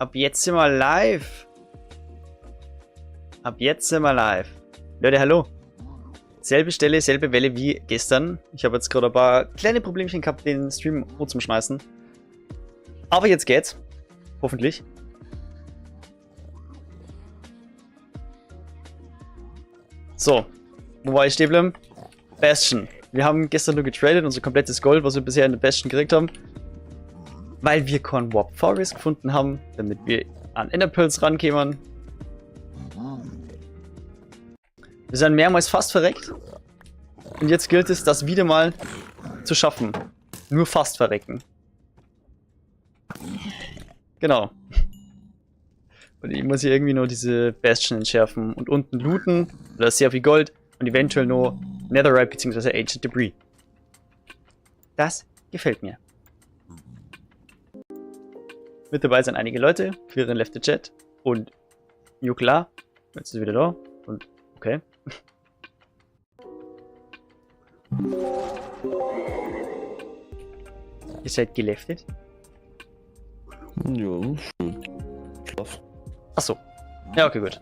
Ab jetzt sind wir live. Ab jetzt sind wir live. Leute, hallo. Selbe Stelle, selbe Welle wie gestern. Ich habe jetzt gerade ein paar kleine Problemchen gehabt, den Stream hochzuschmeißen. Aber jetzt geht's. Hoffentlich. So. Wo war ich stehen geblieben? Bastion. Wir haben gestern nur getradet, unser komplettes Gold, was wir bisher in der Bastion gekriegt haben. Weil wir keinen Warp Forest gefunden haben, damit wir an Enderpearls rankämen. Wir sind mehrmals fast verreckt. Und jetzt gilt es, das wieder mal zu schaffen. Nur fast verrecken. Genau. Und ich muss hier irgendwie nur diese Bastion entschärfen und unten looten. Oder sehr viel Gold. Und eventuell nur Netherite bzw. Ancient Debris. Das gefällt mir. Mit dabei sind einige Leute. Quirin left the chat. Und Jukla. Jetzt ist er wieder da. Und okay. Ihr seid geleftet? Ja, schön. Schlaf. Achso. Ja, okay, gut.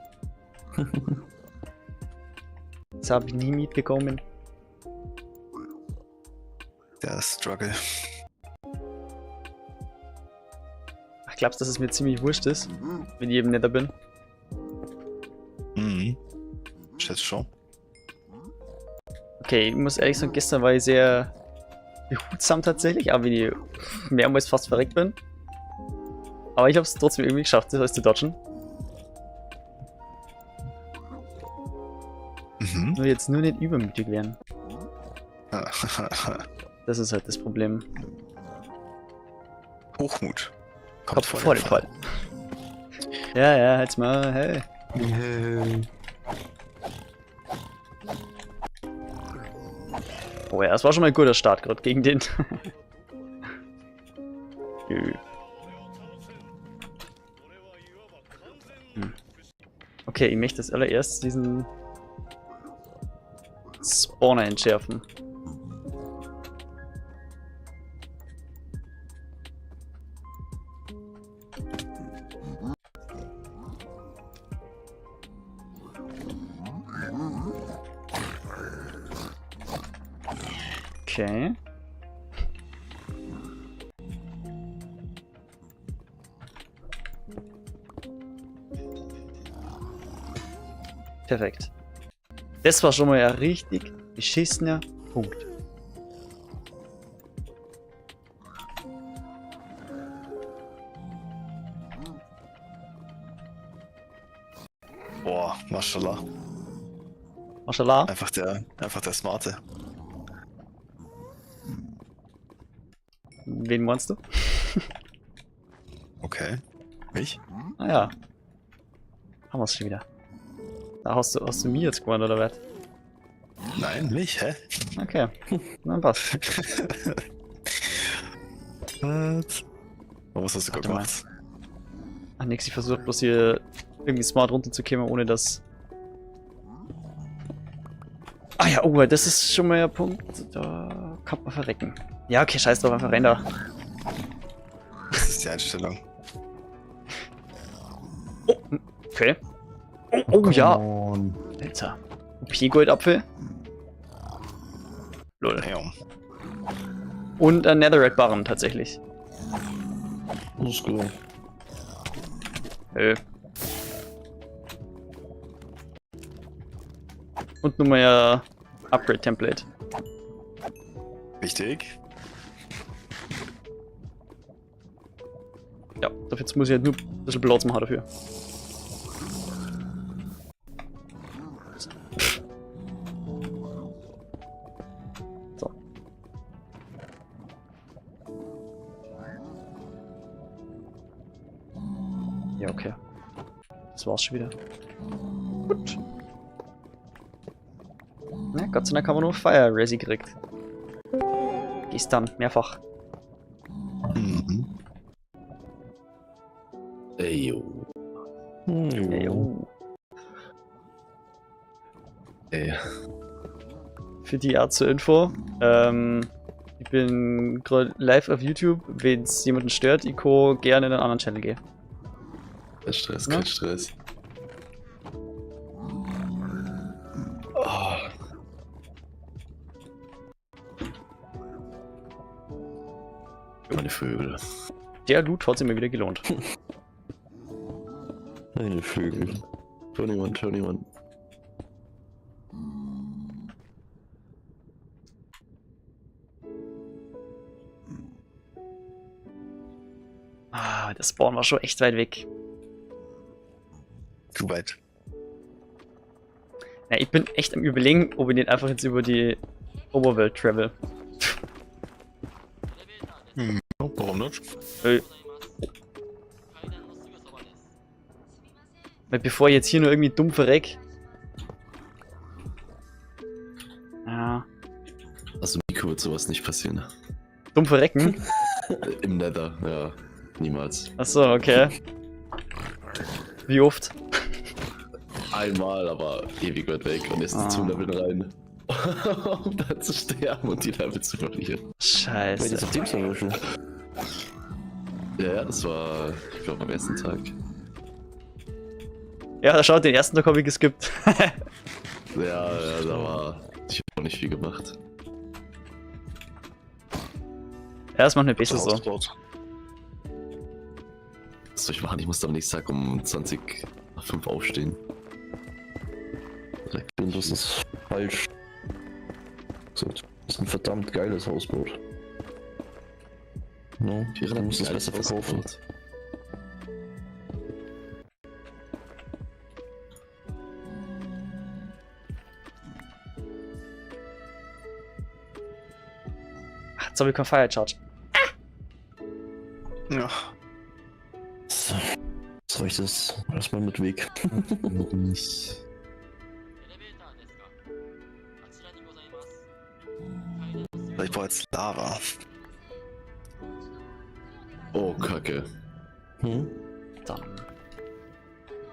Das habe ich nie mitbekommen. Der Struggle. Ach, glaubst du, dass es mir ziemlich wurscht ist, wenn ich eben netter bin? Mhm. Schätze schon. Okay, ich muss ehrlich sagen, gestern war ich sehr behutsam tatsächlich, auch wenn ich mehrmals fast verreckt bin. Aber ich hab's trotzdem irgendwie geschafft, das alles zu dodgen. Mhm. Nur jetzt nur nicht übermütig werden. Das ist halt das Problem. Hochmut. Kommt vor dem Fall. Ja, ja, halt's mal, hey. Hey. Oh ja, das war schon mal ein guter Start gerade gegen den. Hm. Okay, ich möchte als allererstes diesen Spawner entschärfen. Okay. Perfekt. Das war schon mal ein richtig beschissener Punkt. Boah, Mashallah. Mashallah. Einfach der Smarte. Wen meinst du? Okay. Mich? Ah ja. Haben wir's schon wieder. Da hast du mir jetzt gewonnen, oder was? Nein, mich, hä? Okay. Na passt. Was? Was hast du Warte gerade mal. gemacht? Ach nix, ich versuche bloß hier irgendwie smart runterzukommen, ohne dass... Ah ja, oh, das ist schon mal ein Punkt. Da kann man verrecken. Ja, okay, scheiß drauf, einfach rein da. Das ist die Einstellung. Oh, okay. Oh, oh ja. On. Alter. OP-Goldapfel. Lol. Damn. Und ein Netherite-Barren tatsächlich. Let's go. Und nun mal ja Upgrade-Template. Wichtig. Ja, dafür jetzt muss ich halt nur ein bisschen Platz machen dafür. So. Ja, okay. Das war's schon wieder. Gut. Na, Gott sei Dank haben wir nur Fire Resi gekriegt. Gestern, mehrfach. Mhm. Ey, yo. Ey, yo. Ey. Für die Art zur Info. Ich bin gerade live auf YouTube. Wenn es jemanden stört, ich kann gerne in einen anderen Channel gehen. Kein Stress, Ne? kein Stress. Oh. Meine Vögel. Der Loot hat sich mir wieder gelohnt. Meine Vögel. 21, 21. Ah, der Spawn war schon echt weit weg. Zu weit. Ja, ich bin echt am Überlegen, ob ich nicht einfach jetzt über die Overworld travel. Hm. Warum nicht? Weil bevor ich jetzt hier nur irgendwie dumm verreck. Ja. Also Nico wird sowas nicht passieren. Dumm verrecken? Im Nether, ja. Niemals. Achso, okay. Wie oft? Einmal, aber ewig weit weg und ist Ah. zu Leveln rein. Um dann zu sterben und die Level zu verlieren. Scheiße. Wait, das auf dem Server schon. Ja, ja, das war, ich glaube, am ersten Tag. Ja, da schaut, den ersten Tag habe ich geskippt. Ja, ja, da war. Ich hab auch nicht viel gemacht. Ja, das macht mir besser so. Hausboot. Was soll ich machen? Ich musste am nächsten Tag um 5:20 aufstehen. Und das ist falsch. So, das ist ein verdammt geiles Hausboot. No, du musst es besser verkaufen. Ach, jetzt habe ich kein Fire Charge. Ja. So, jetzt reicht es erstmal mit Weg. Nicht. Ich brauche jetzt Lava. Oh, Kacke. Hm? Dann.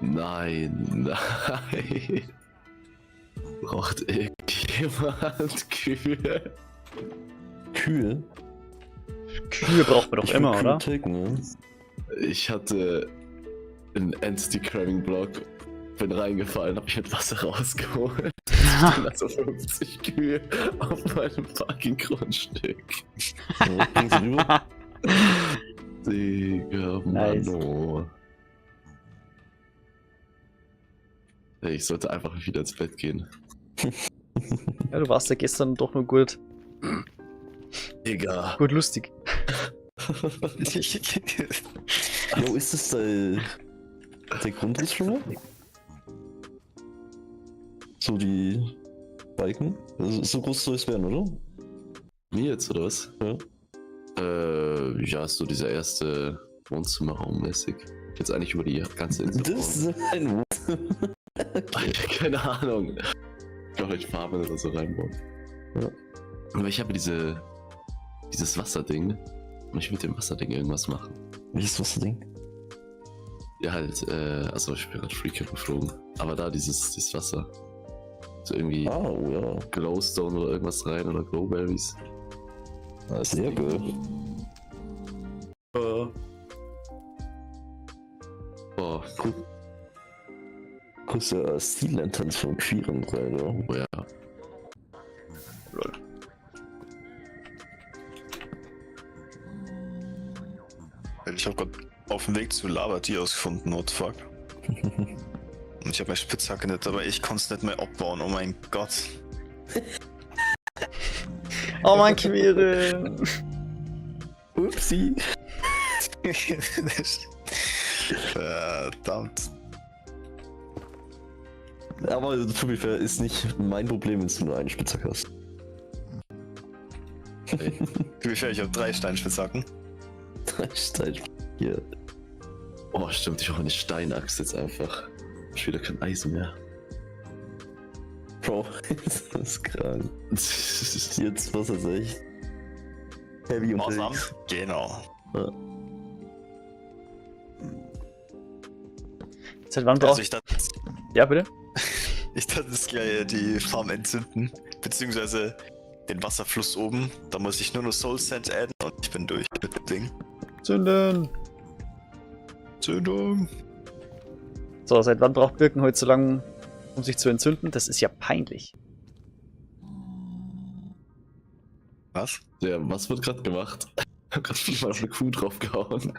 Nein, nein. Braucht irgendjemand Kühe? Kühe? Kühe braucht man doch Ich immer, will Kühe oder? Taken, ne? Ich hatte einen Entity-Cramming-Block, bin reingefallen, hab mich mit Wasser rausgeholt. Also 50 Kühe auf meinem fucking Grundstück. Ja, bringen sie rüber. Digga, Nice. Mann, oh. Ey, ich sollte einfach wieder ins Bett gehen. Ja, du warst ja gestern doch nur gut, Digga. gut lustig. Jo, ist das der Grundriss schon mal? So die Balken? Also, so groß soll es werden, oder? Mir jetzt, oder was? Ja. Ja, ist so dieser erste Wohnzimmerraum mäßig. Jetzt eigentlich über die ganze Insel. Das ist ein Wohnzimmer. bauen. Keine Ahnung. Ich glaube, ich Farben oder so reinbauen. Ja. Aber ich habe dieses Wasserding und ich will mit dem Wasserding irgendwas machen. Welches Wasserding? Ja, halt, also ich bin gerade Freecamp geflogen. Aber da dieses Wasser. So irgendwie Ah, oh ja. Glowstone oder irgendwas rein oder Glowberries. Sehr geil. Boah, Cool. Kriegst du Steel Lanterns von Queeren rein, oder? oh ja. Lol. Ich habe gerade auf dem Weg zu Lava Dios gefunden, what the fuck. Und ich habe meine Spitzhacke nicht, aber ich konnte es nicht mehr abbauen, oh mein Gott. Oh mein Quirin! Upsi. Verdammt. Aber to be fair, ist nicht mein Problem, wenn du nur eine Spitzhacke hast. Ey, To be fair, ich habe 3 Steinspitzhacken. Drei Stein. Hier. Oh, stimmt, ich brauche eine Steinaxt jetzt einfach. Ich wieder kein Eisen mehr. Bro, ist das krank. Jetzt was ist echt. Heavy Awesome. unterwegs. Genau. Seit wann Also brauchst ich dachte, Ja, bitte? ich dachte jetzt gleich die Farm entzünden. Beziehungsweise den Wasserfluss oben. Da muss ich nur noch Soul Sand adden und ich bin durch mit dem Ding. Zünden! Zündung! So, seit wann braucht Birkenholz so lange, um sich zu entzünden? Das ist ja peinlich. Was? Ja, was wird gerade gemacht? Ich hab gerade mal auf eine Kuh draufgehauen.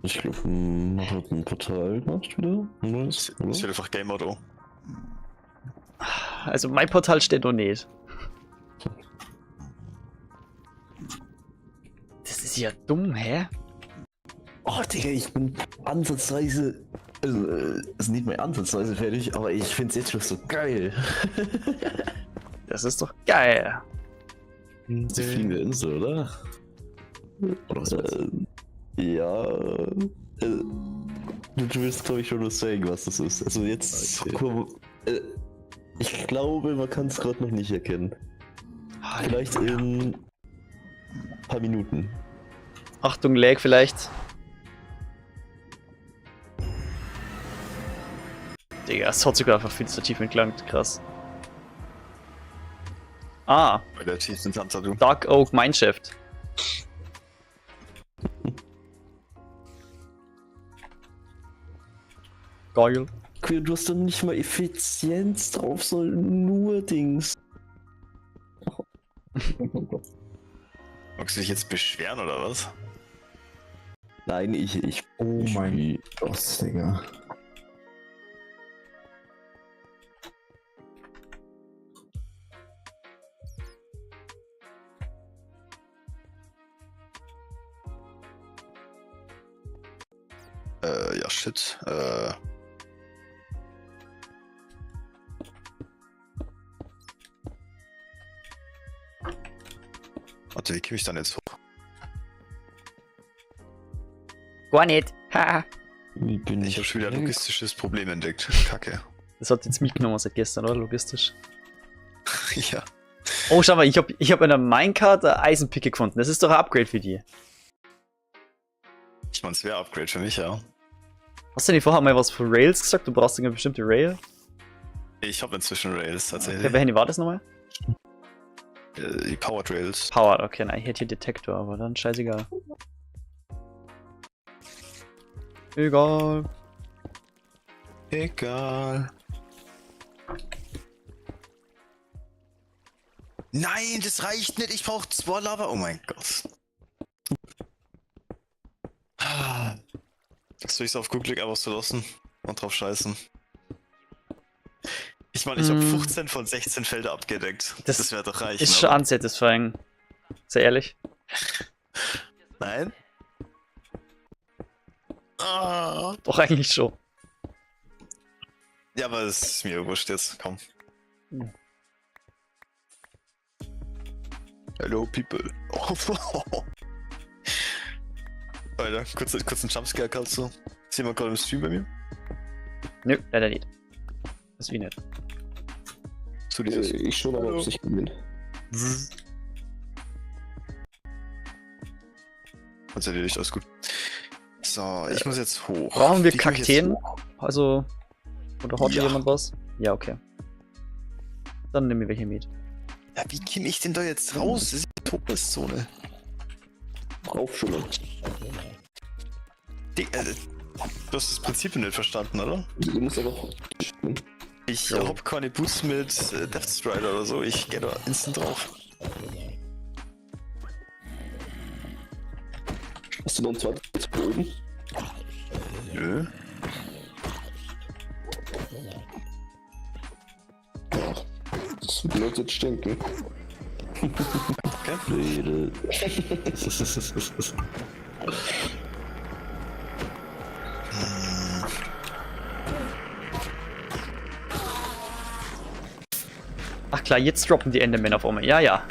Ich glaube, man hat ein Portal gemacht wieder. Ein neues, oder? Ich will einfach Game Mode O. Also mein Portal steht noch nicht. Das ist ja dumm, hä? Oh, Digga, ich bin ansatzweise. Also, ist nicht mehr ansatzweise fertig, aber ich find's jetzt schon so geil. Das ist doch geil. Das ist die fliegende Insel, oder? Oder was meinst du? Ja. Du willst, glaube ich, schon was sagen, was das ist. Also jetzt. Okay. Ich glaube, man kann es gerade noch nicht erkennen. Vielleicht in ein paar Minuten. Achtung, Lag vielleicht. Digga, es hat sogar einfach viel zu tief entlangt. Krass. Ah, Bei der tiefsten Tanzer, du. Dark Oak Mineshaft. Geil. Queer, du hast doch nicht mal Effizienz drauf, sondern nur Dings. Magst du dich jetzt beschweren oder was? Nein, ich. Oh ich, mein Gott, Digga. Ja, shit. Warte, wie komme ich dann jetzt hoch? Gar nicht. Ha. Wie bin Ich habe schon wieder ein logistisches Problem entdeckt. Kacke. Das hat jetzt mitgenommen seit gestern, oder? Logistisch. Ja. Oh, schau mal, ich hab in der Minecart eine Eisenpicke gefunden. Das ist doch ein Upgrade für die. Ich meine, es wäre Upgrade für mich, ja. Hast du denn vorher mal was von Rails gesagt? Du brauchst eine bestimmte Rail? Ich habe inzwischen Rails tatsächlich. Okay, welche war das nochmal? Die Powered Rails. Powered, okay, nein, ich hätte hier Detektor, aber dann scheißegal. Egal. Egal. Nein, das reicht nicht. Ich brauche 2 Lava. Oh mein Gott. Soll ich es auf gut Glück einfach so lassen und drauf scheißen? Ich meine, ich habe 15 von 16 Felder abgedeckt. Das wäre doch reichen. Ist schon unsatisfying. Sehr ehrlich. Nein? Ah. Doch, eigentlich schon. Ja, aber es ist mir wurscht jetzt. Komm. Hm. Hello, people. Alter, kurzen Jumpscare kannst du. Ist jemand gerade im Stream bei mir? Nö, leider nicht. Das ist wie nicht. So dieses. Ich schon, aber ob's nicht gewinnt. Hat's erledigt, alles gut. So, ich muss jetzt hoch. Brauchen wir Wie komm ich jetzt Kakteen? hoch? Also, oder hat Ja. jemand was? Ja, okay. Dann nehmen wir welche mit. Ja, wie komme ich denn da jetzt raus? Das ist die Todeszone. Aufschwimmen. Du hast das Prinzip nicht verstanden, oder? Du musst einfach schwimmen. Ich hab keine Boots mit Death Strider oder so. Ich geh da instant drauf. Hast du noch einen zweiten oben? Nö. Ja. Das wird Leute jetzt stinken. Okay. Rede. Ach klar, jetzt droppen die Endermen auf einmal. Ja, ja.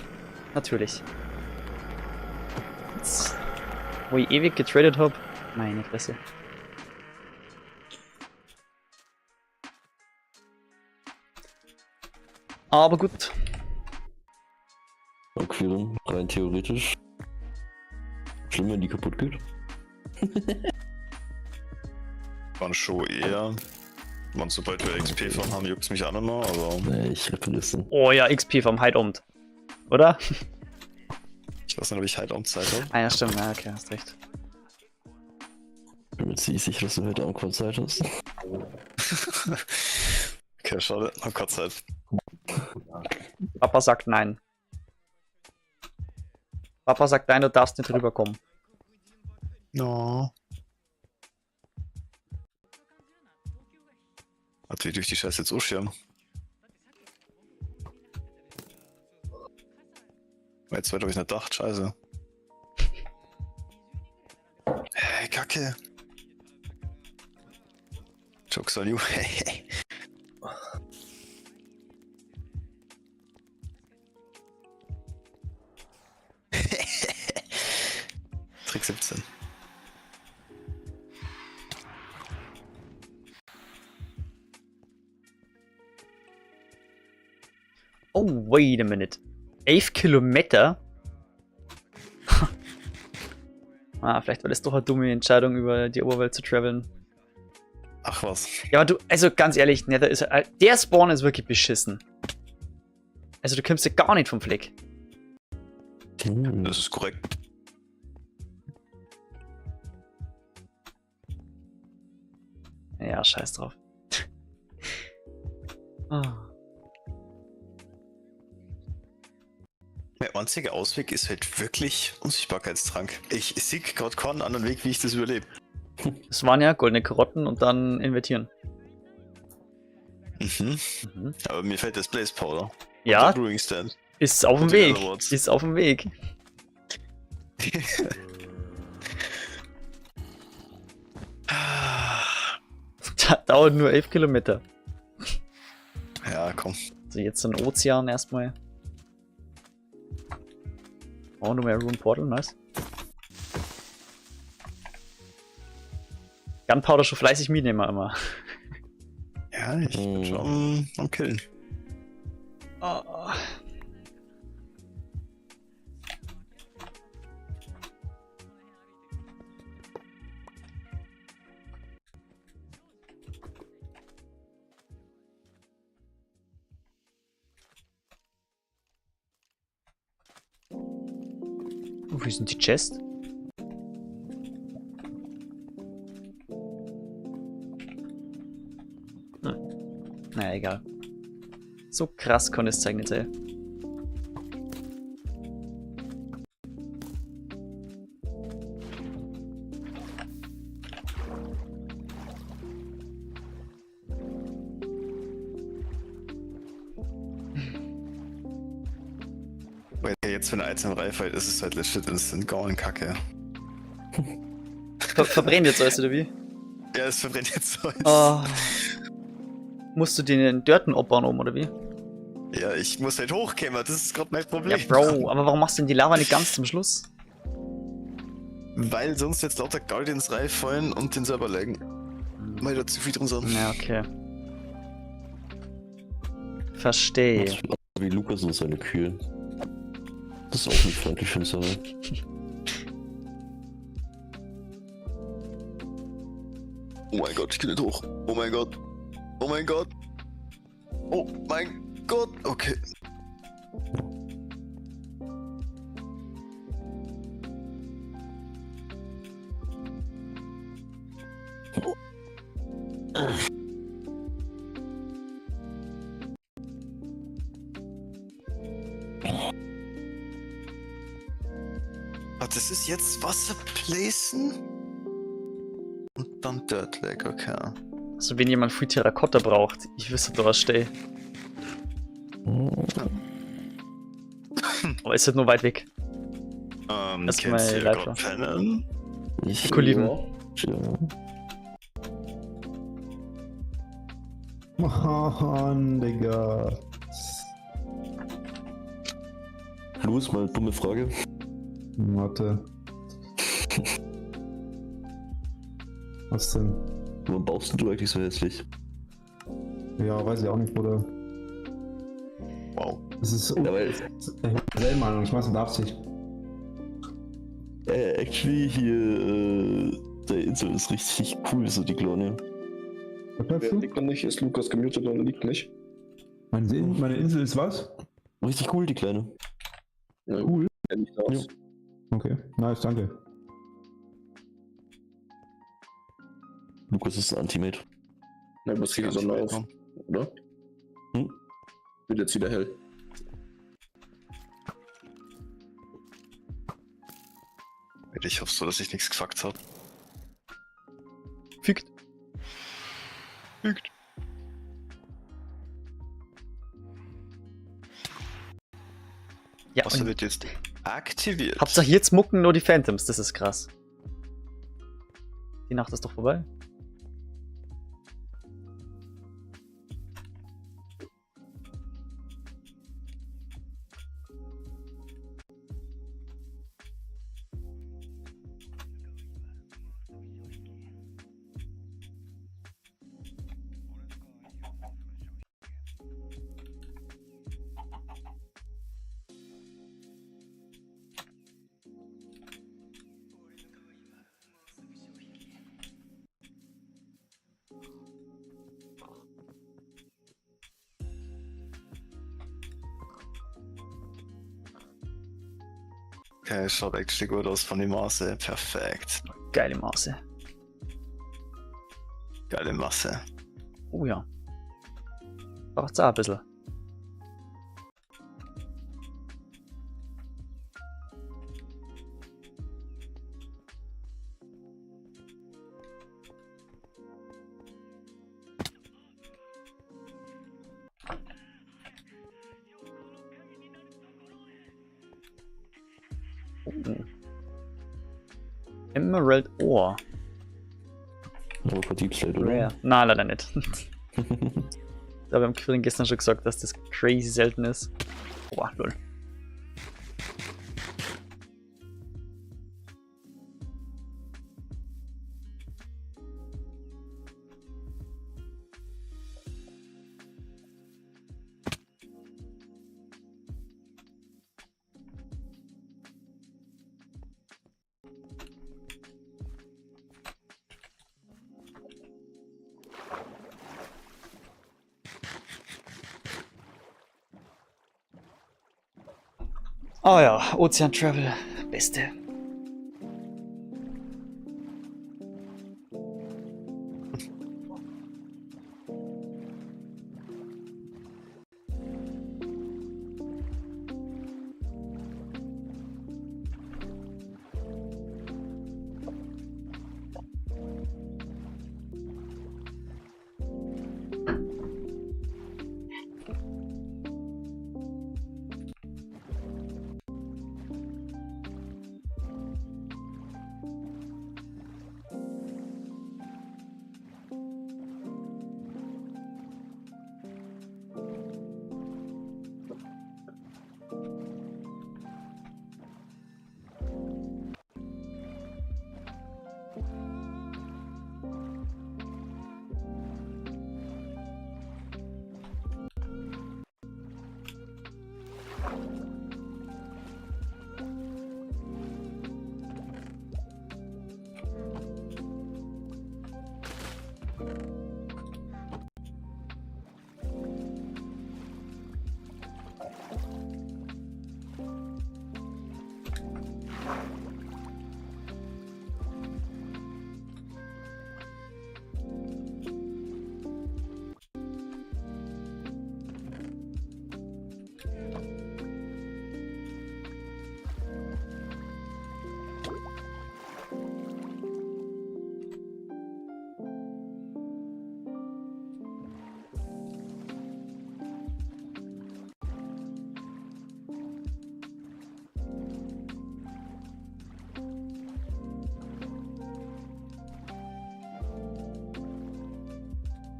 Natürlich. Jetzt, wo ich ewig getradet hab. Meine Fresse. Aber gut. Okay, dann rein theoretisch. Schlimm, wenn die kaputt geht. Waren schon eher. Man, sobald wir XP farm haben, juckt's mich auch nicht mehr, aber. Nee, ich reparier's dann. Oh ja, XP vom Hideout. Oder? Ich weiß nicht, ob ich Hideout Zeit habe. Ah ja, stimmt. Ja, okay, hast recht. Bin mir ziemlich sicher, dass du heute Abend keine Zeit hast. Okay, schade, hab keine Zeit. Papa sagt nein. Papa sagt nein, du darfst nicht rüberkommen. No. Hat wie durch die Scheiße jetzt anschirmen? Jetzt weit hab ich nicht gedacht, scheiße. Hey, Kacke. Jokes on you. Trick 17. Oh, wait a minute. 11 Kilometer? Ah, vielleicht war das doch eine dumme Entscheidung, über die Oberwelt zu traveln. Ach was. Ja, aber du, also ganz ehrlich, Nether ist, der Spawn ist wirklich beschissen. Also du kommst ja gar nicht vom Fleck. Das ist korrekt. Ja, scheiß drauf. Ah. Mein einziger Ausweg ist halt wirklich Unsichtbarkeitstrank. Ich sehe gerade keinen anderen Weg, wie ich das überlebe. Das waren ja goldene Karotten und dann invertieren. Mhm. Mhm. Aber mir fällt das Blaze Powder. Ja, Der Brewing Stand. ist auf dem Und die Weg. Netherwarts. Ist auf dem Weg. Das dauert nur 11 Kilometer. Ja, komm. Also jetzt ein Ozean erstmal. Oh, nur mehr Room Portal, nice. Gunpowder schon fleißig mitnehmen immer. Ja, ich bin schon am Killen. Oh. Oh, wo ist denn die Chest? Hm. Naja, egal. So krass konnte es zeigen nicht sein. Weil jetzt, wenn ein Item reinfällt, ist es halt legit instant gone Kacke. Verbrennt jetzt alles, oder wie? Ja, es verbrennt jetzt alles. Oh. Musst du den Dirten abbauen oben, oder wie? Ja, ich muss halt hochkämmer, das ist gerade mein Problem. Ja, Bro, aber warum machst du denn die Lava nicht ganz zum Schluss? Weil sonst jetzt lauter Guardians reinfallen und den Server laggen. Weil da zu viel drin sind. Ja, okay. Verstehe. Wie Lukas und seine Kühe. Das ist auch nicht freundlich für den Server. Oh mein Gott, ich geh nicht hoch. Oh mein Gott. Oh mein Gott. Oh mein Gott. Okay. Warte, das ist jetzt Wasser placen? Und dann Dirt weg, okay. Also wenn jemand viel Terrakotta braucht, ich wüsste da was stehe. Aber ist halt nur weit weg. Lass Kennst mal du live gerade pennen? Ich, Oliven. Ja. Mann, Digga. Los, mal eine dumme Frage. Warte. Was denn? Warum baust denn du eigentlich so hässlich? Ja, weiß ich auch nicht, Bruder. Wow. Das ist Ja, weil, selbe Meinung, ich mach's mit Absicht. actually hier, der Insel ist richtig cool, so die Klone. Was meinst Wer du? liegt noch nicht? Ist Lukas gemutet und liegt nicht? Meine Insel ist was? Richtig cool, die Kleine. Ja, Cool. Er liegt aus. Okay, nice, danke. Lukas ist ein Antimate. Na, was geht die Sonne auf, oder? Hm? Wird jetzt wieder hell. Ich hoffe so, dass ich nichts gesagt habe. Fügt. Fügt. Ja, Wasser und wird jetzt aktiviert. Hauptsache jetzt mucken nur die Phantoms, das ist krass. Die Nacht ist doch vorbei. Okay, schaut actually gut aus von der Maße. Perfekt. Geile Maße. Geile Masse. Oh ja. Braucht's auch ein bisschen. Oh. Emerald Ore. Aber für Deep Slate, oder? Rare. Nein, leider nicht. Da haben Quirin gestern schon gesagt, dass das crazy selten ist. Boah, lol. Oh ja, Ozean Travel, beste.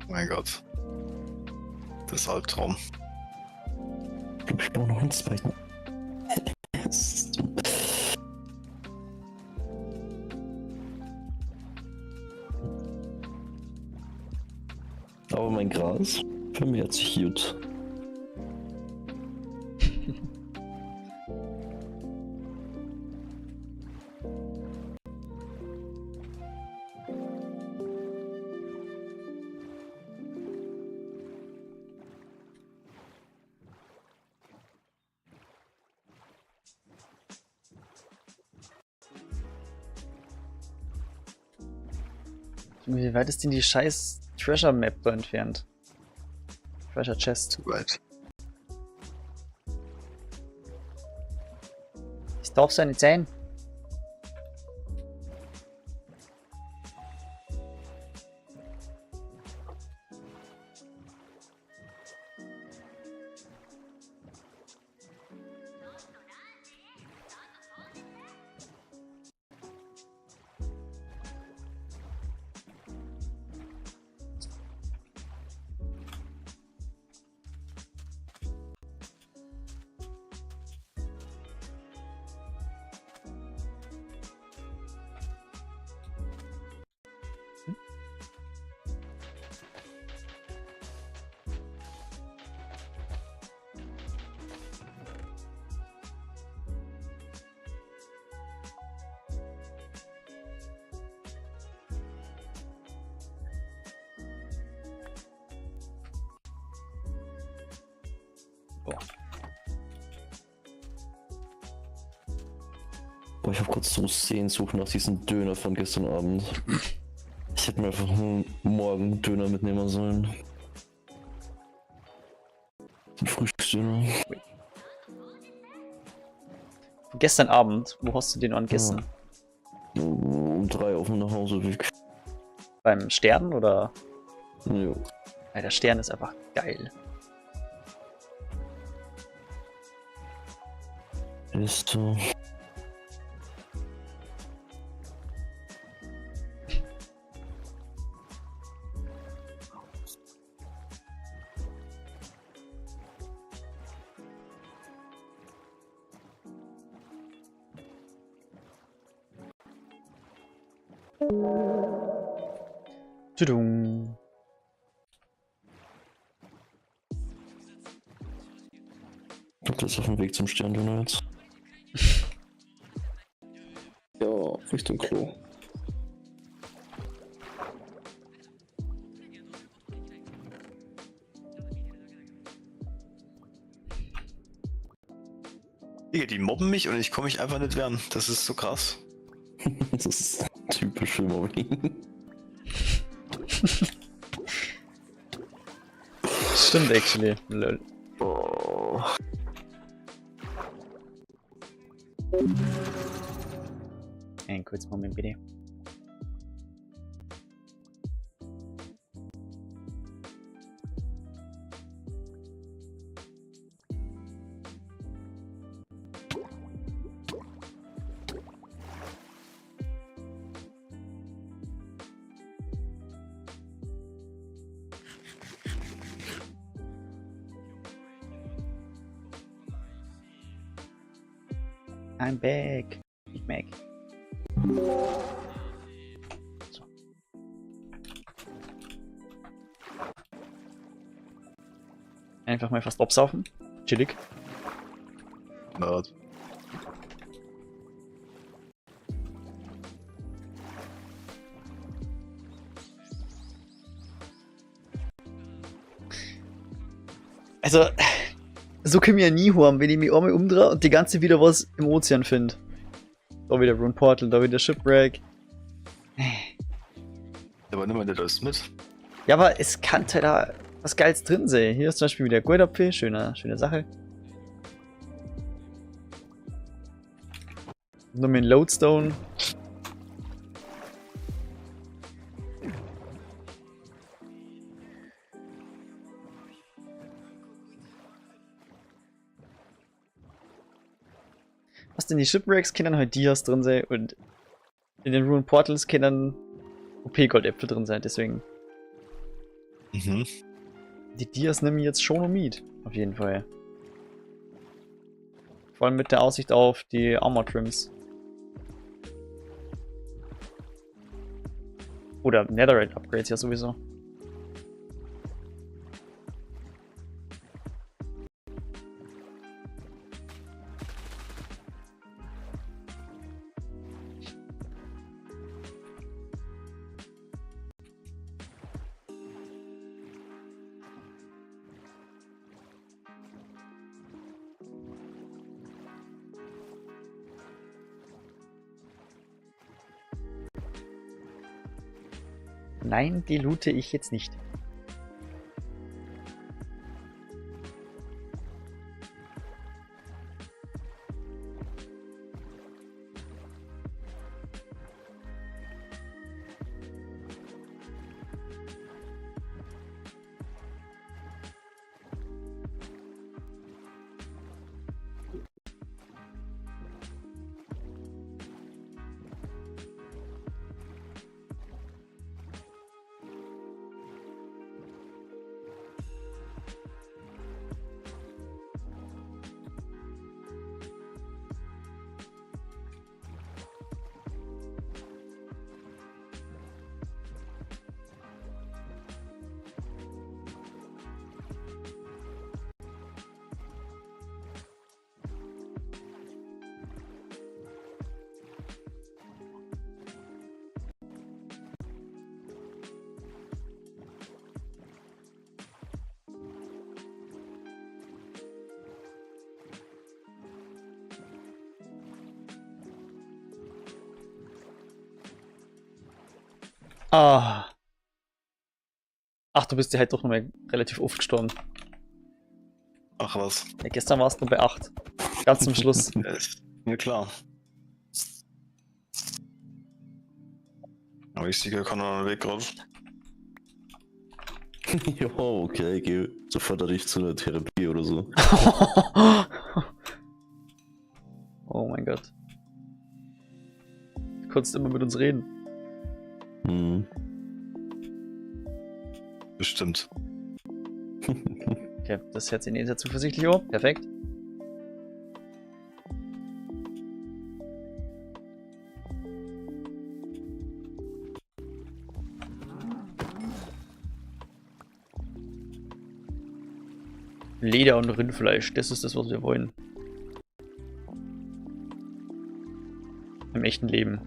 Mein Gott. Das ist Albtraum. Ich glaube, ich brauche noch einen zweiten. Aber mein Gras vermehrt sich gut. Wie weit ist denn die scheiß Treasure Map da entfernt? Treasure Chest. Zu weit. Das darf so nicht sein. Boah, ich habe kurz so Sehnsucht nach diesem Döner von gestern Abend. Ich hätte mir einfach morgen Döner mitnehmen sollen. Den Frühstücksdöner. Gestern Abend, wo hast du den an gestern? Um 3 auf dem Nachhauseweg. Beim Stern oder? Jo. Ja, der Stern ist einfach geil. Ist so. Tudum. Ich glaube, das ist auf dem Weg zum Sterndöner jetzt. Ja, Richtung Klo. Digga, die mobben mich und ich komme mich einfach nicht wehren. Das ist so krass. Das ist typisch für Mobbing. Stimmt, actually. Lol. Oh. Einen kurzen Moment, bitte. I'm back. Big Mac. So. Einfach mal fast absaufen. Chillig. Nerd. Also, so können wir ja nie haben, wenn ich mich einmal umdrehe und die ganze wieder was im Ozean finde. Da wieder Rune Portal, da wieder Shipwreck. Aber nimm mal nicht alles mit. Ja, aber es kann halt da was Geiles drin sein. Hier ist zum Beispiel wieder Goldapfel, schöne, schöne Sache. Nur mit Lodestone. Was denn die Shipwrecks können halt Dias drin sein und in den Rune Portals können OP-Goldäpfel drin sein, deswegen. Mhm. Die Dias nehmen jetzt schon noch mit, auf jeden Fall. Vor allem mit der Aussicht auf die Armor Trims. Oder Netherite Upgrades ja sowieso. Nein, die loote ich jetzt nicht. Ah. Ach, du bist ja halt doch nochmal relativ oft gestorben. Ach was. Ja, gestern warst du bei 8. Ganz zum Schluss. Ja, ist mir klar. Aber ich sehe keinen anderen Weg gerade. Jo, okay, geh sofort dich zu einer Therapie oder so. Oh mein Gott. Du konntest immer mit uns reden. Hm. Bestimmt. Okay, das hört sich sehr zuversichtlich an. Perfekt. Leder und Rindfleisch, das ist das, was wir wollen. Im echten Leben.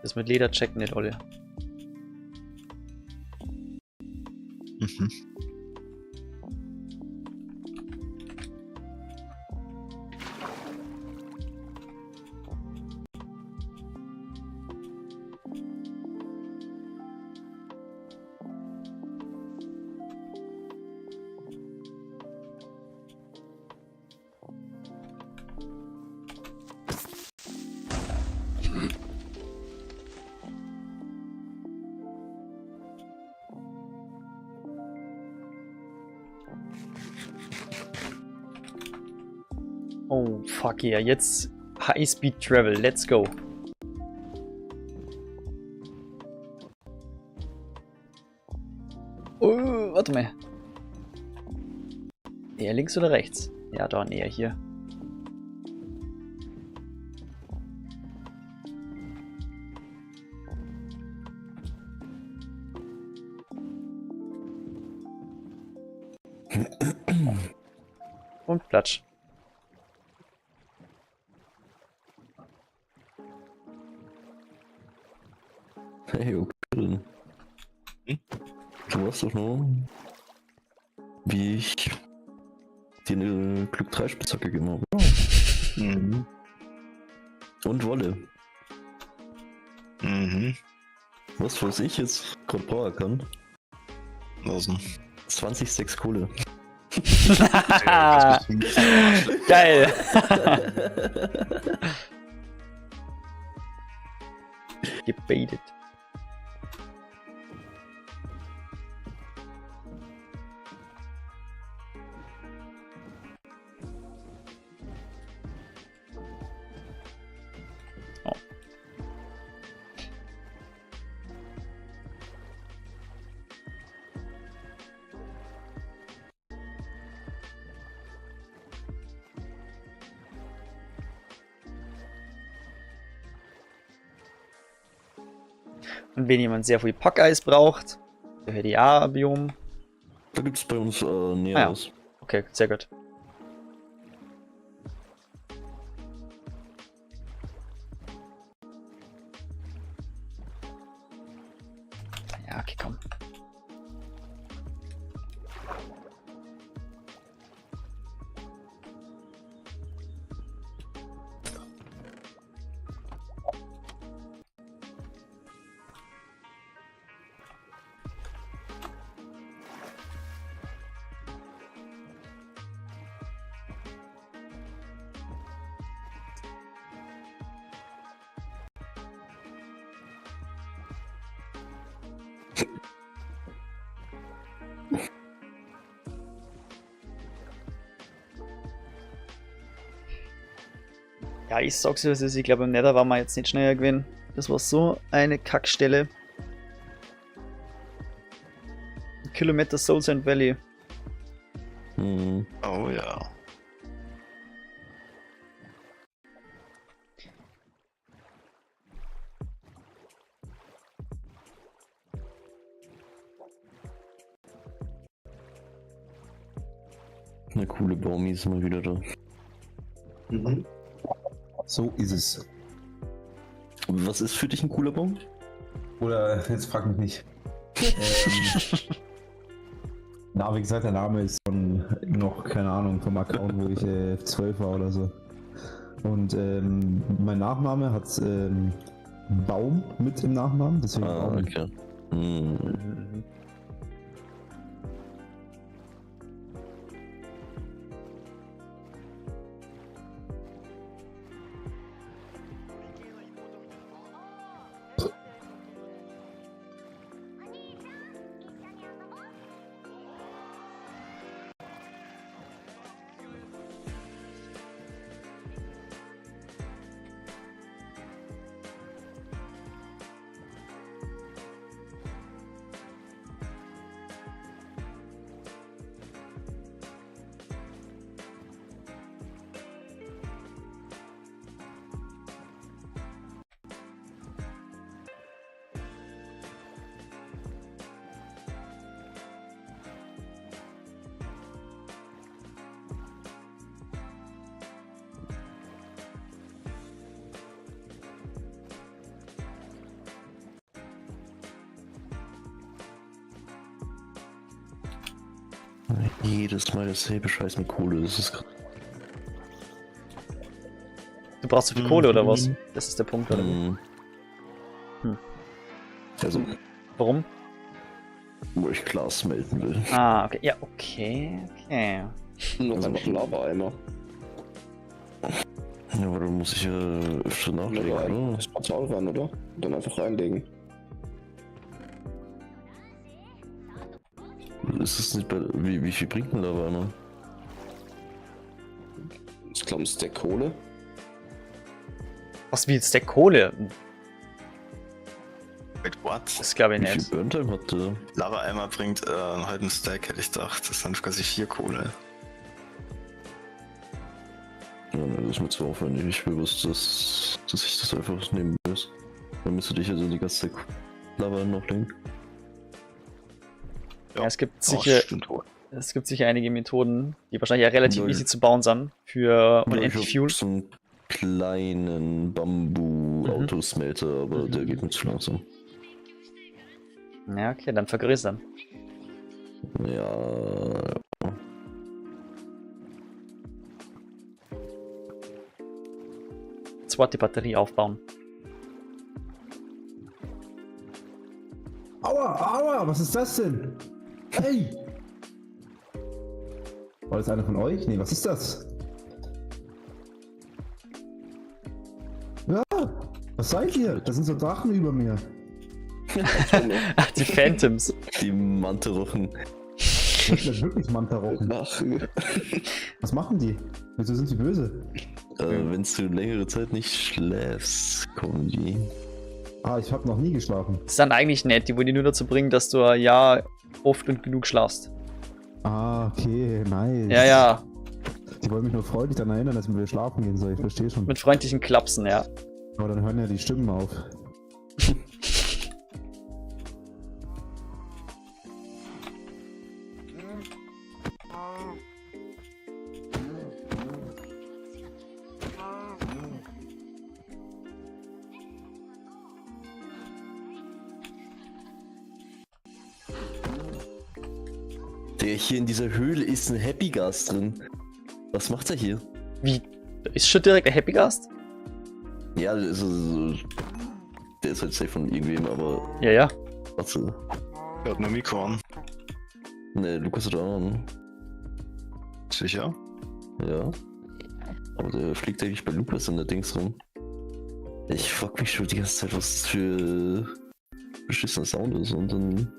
Das mit Leder checken nicht alle. Mhm. Oh, fuck yeah. Jetzt High-Speed Travel. Let's go. Oh, warte mal. Eher links oder rechts? Ja, da näher hier. Und Platsch. Hey, okay. Hm? Du weißt doch noch, wie ich dir eine Glück 3 Spitzhacke gegeben habe. Mhm. Und Wolle. Mhm. Was ich jetzt gerade brauchen kann? Was denn? 20 6 Kohle. Geil. Gebaitet. Oh. Und wenn jemand sehr viel Packeis braucht, der hätte ja Biom. Da gibt es bei uns näher was. Ah ja. Okay, sehr gut. Ja, okay, komm. Ja, ich sag's dir, was ist. Ich glaube, im Nether waren wir jetzt nicht schneller gewesen. Das war so eine Kackstelle. Kilometer Soul Sand Valley. Hm. Oh ja. Eine coole Baumi ist mal wieder da. Mhm. So ist es. Was ist für dich ein cooler Baum? Oder jetzt frag mich nicht. Na, wie gesagt, der Name ist von noch, keine Ahnung, vom Account, wo ich 12 war oder so. Und mein Nachname hat Baum mit im Nachnamen, deswegen Ah, Baum. okay. Hm. Mhm. Jedes Mal dasselbe Scheiß mit Kohle, das ist krass. Du brauchst so viel Kohle oder was? Das ist der Punkt, oder? wie? Hm. Hm. Also, Warum? wo ich Glas melden will. Ah, okay. Ja, okay, okay. Noch Also- einfach Lava-Eimer. Ja, aber dann muss ich ja öfter nachlegen, Lava oder? Das Portal rein, oder? Und dann einfach reinlegen. Ist es nicht bei. Wie viel bringt denn Lava ne? Ich glaube, ein Stack Kohle. Was wie jetzt der Kohle? Wait, what? Das glaube ich Wie viel nicht. Burntime hat der? Lava-Eimer bringt einen halben Stack, hätte ich gedacht. Das sind quasi 4 Kohle. Ja, ne, das ist mir zu aufwendig. Ich will bloß, dass ich das einfach nehmen muss. Dann müsste ich also die ganze Zeit Lava noch legen. Ja, es gibt Oh, sicher, stimmt wohl. es gibt sicher einige Methoden, die wahrscheinlich auch relativ Null. easy zu bauen sind für unendlich Ja, ich Fuel. hab so einen kleinen Bambu-Autosmelter, aber Mhm. der geht mir zu langsam. Ja, okay, dann vergrößern. Ja. Zweite Batterie aufbauen. Aua, aua, was ist das denn? Hey! War das einer von euch? Nee, was ist das? Ja, was seid ihr? Da sind so Drachen über mir. Ach, die Phantoms. Die Manterochen. Das sind wirklich Mantarochen. Ach, Was machen die? Wieso sind die böse? Wenn du längere Zeit nicht schläfst, kommen die. Ah, ich habe noch nie geschlafen. Das sind eigentlich nett, die wollen die nur dazu bringen, dass du ja oft und genug schlafst. Ah, okay, nice. Ja, ja, Die wollen mich nur freundlich daran erinnern, dass ich wieder schlafen gehen soll. Ich verstehe schon. mit freundlichen Klapsen, ja. Aber dann hören ja die Stimmen auf. Der hier in dieser Höhle ist ein Happy Gas drin. Was macht er hier? Wie? Da ist schon direkt ein Happy Gast? Ja, das ist, der ist halt safe von irgendwem, aber Ja, ja. warte. Der hat nur Mikro an. Ne, Lukas hat auch an. Sicher? Ja. Aber der fliegt eigentlich bei Lukas in der Dings rum. Ich frag mich schon die ganze Zeit, was das für beschissener Sound ist und dann.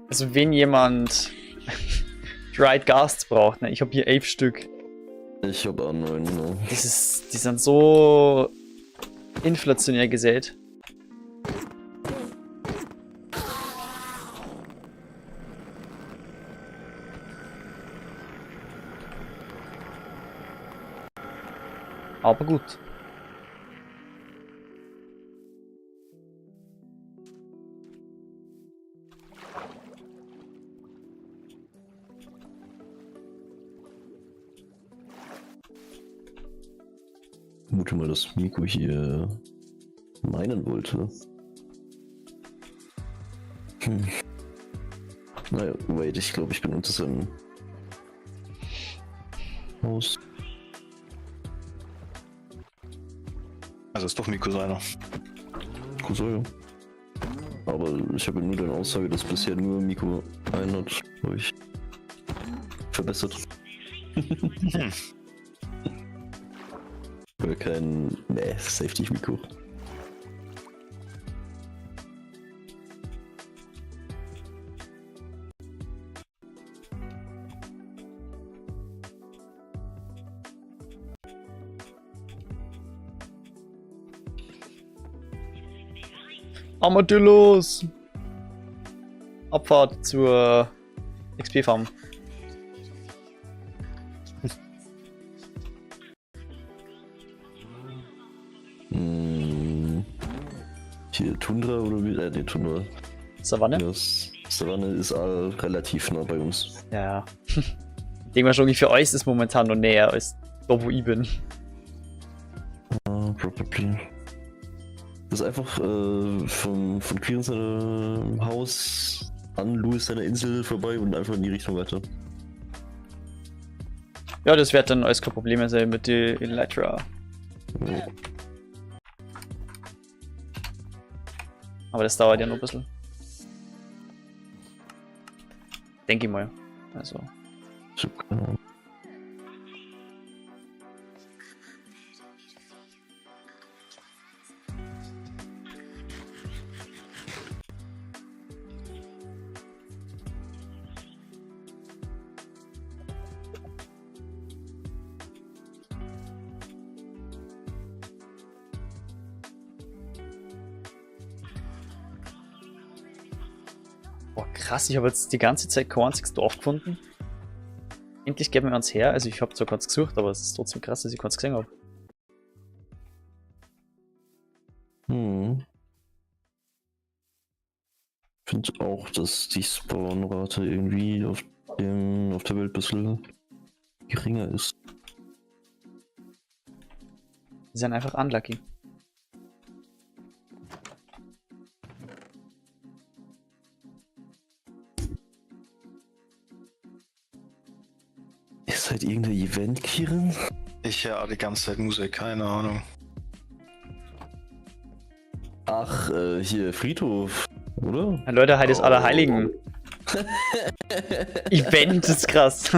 Also wenn jemand Dried Ghasts braucht, ne? Ich habe hier 11 Stück. Ich hab auch 9, ne? Das ist, die sind so inflationär gesät. Aber gut. Vermute mal, dass Miko hier meinen wollte. Hm. Naja, wait, ich glaube, ich bin unter seinem Haus. Also ist doch Miko seiner. Cousin, ja. Aber ich habe nur deine Aussage, dass bisher nur Miko einen hat, habe ich verbessert. Weil kein. Nee, Safety Miko. Armadillos! Abfahrt zur XP-Farm. Hm. Hier Tundra oder wie? Nee, Tundra. Savanne? Ja, Savanne ist relativ nah bei uns. Ja. Ich denke mal schon, für euch ist es momentan noch näher als da, wo ich bin. Ah, probably. Das ist einfach von Quirin seinem Haus an Louis seiner Insel vorbei und einfach in die Richtung weiter. Ja, das wird dann alles kein Problem mehr sein mit der Elytra. Ja. Aber das dauert ja noch ein bisschen. Denke ich mal. Also. Ich hab keine Ahnung. Boah, krass, ich habe jetzt die ganze Zeit kein einziges Dorf gefunden. Endlich geben wir uns her. Also ich habe zwar kurz gesucht, aber es ist trotzdem krass, dass ich keins gesehen habe. Hm. Ich finde auch, dass die Spawnrate irgendwie auf der Welt ein bisschen geringer ist. Die sind einfach unlucky. Ist halt irgendein Event, Kirin? Ich höre die ganze Zeit Musik, keine Ahnung. Ach, hier, Friedhof, oder? Ja, Leute, heute ist Oh. Allerheiligen. Event ist krass.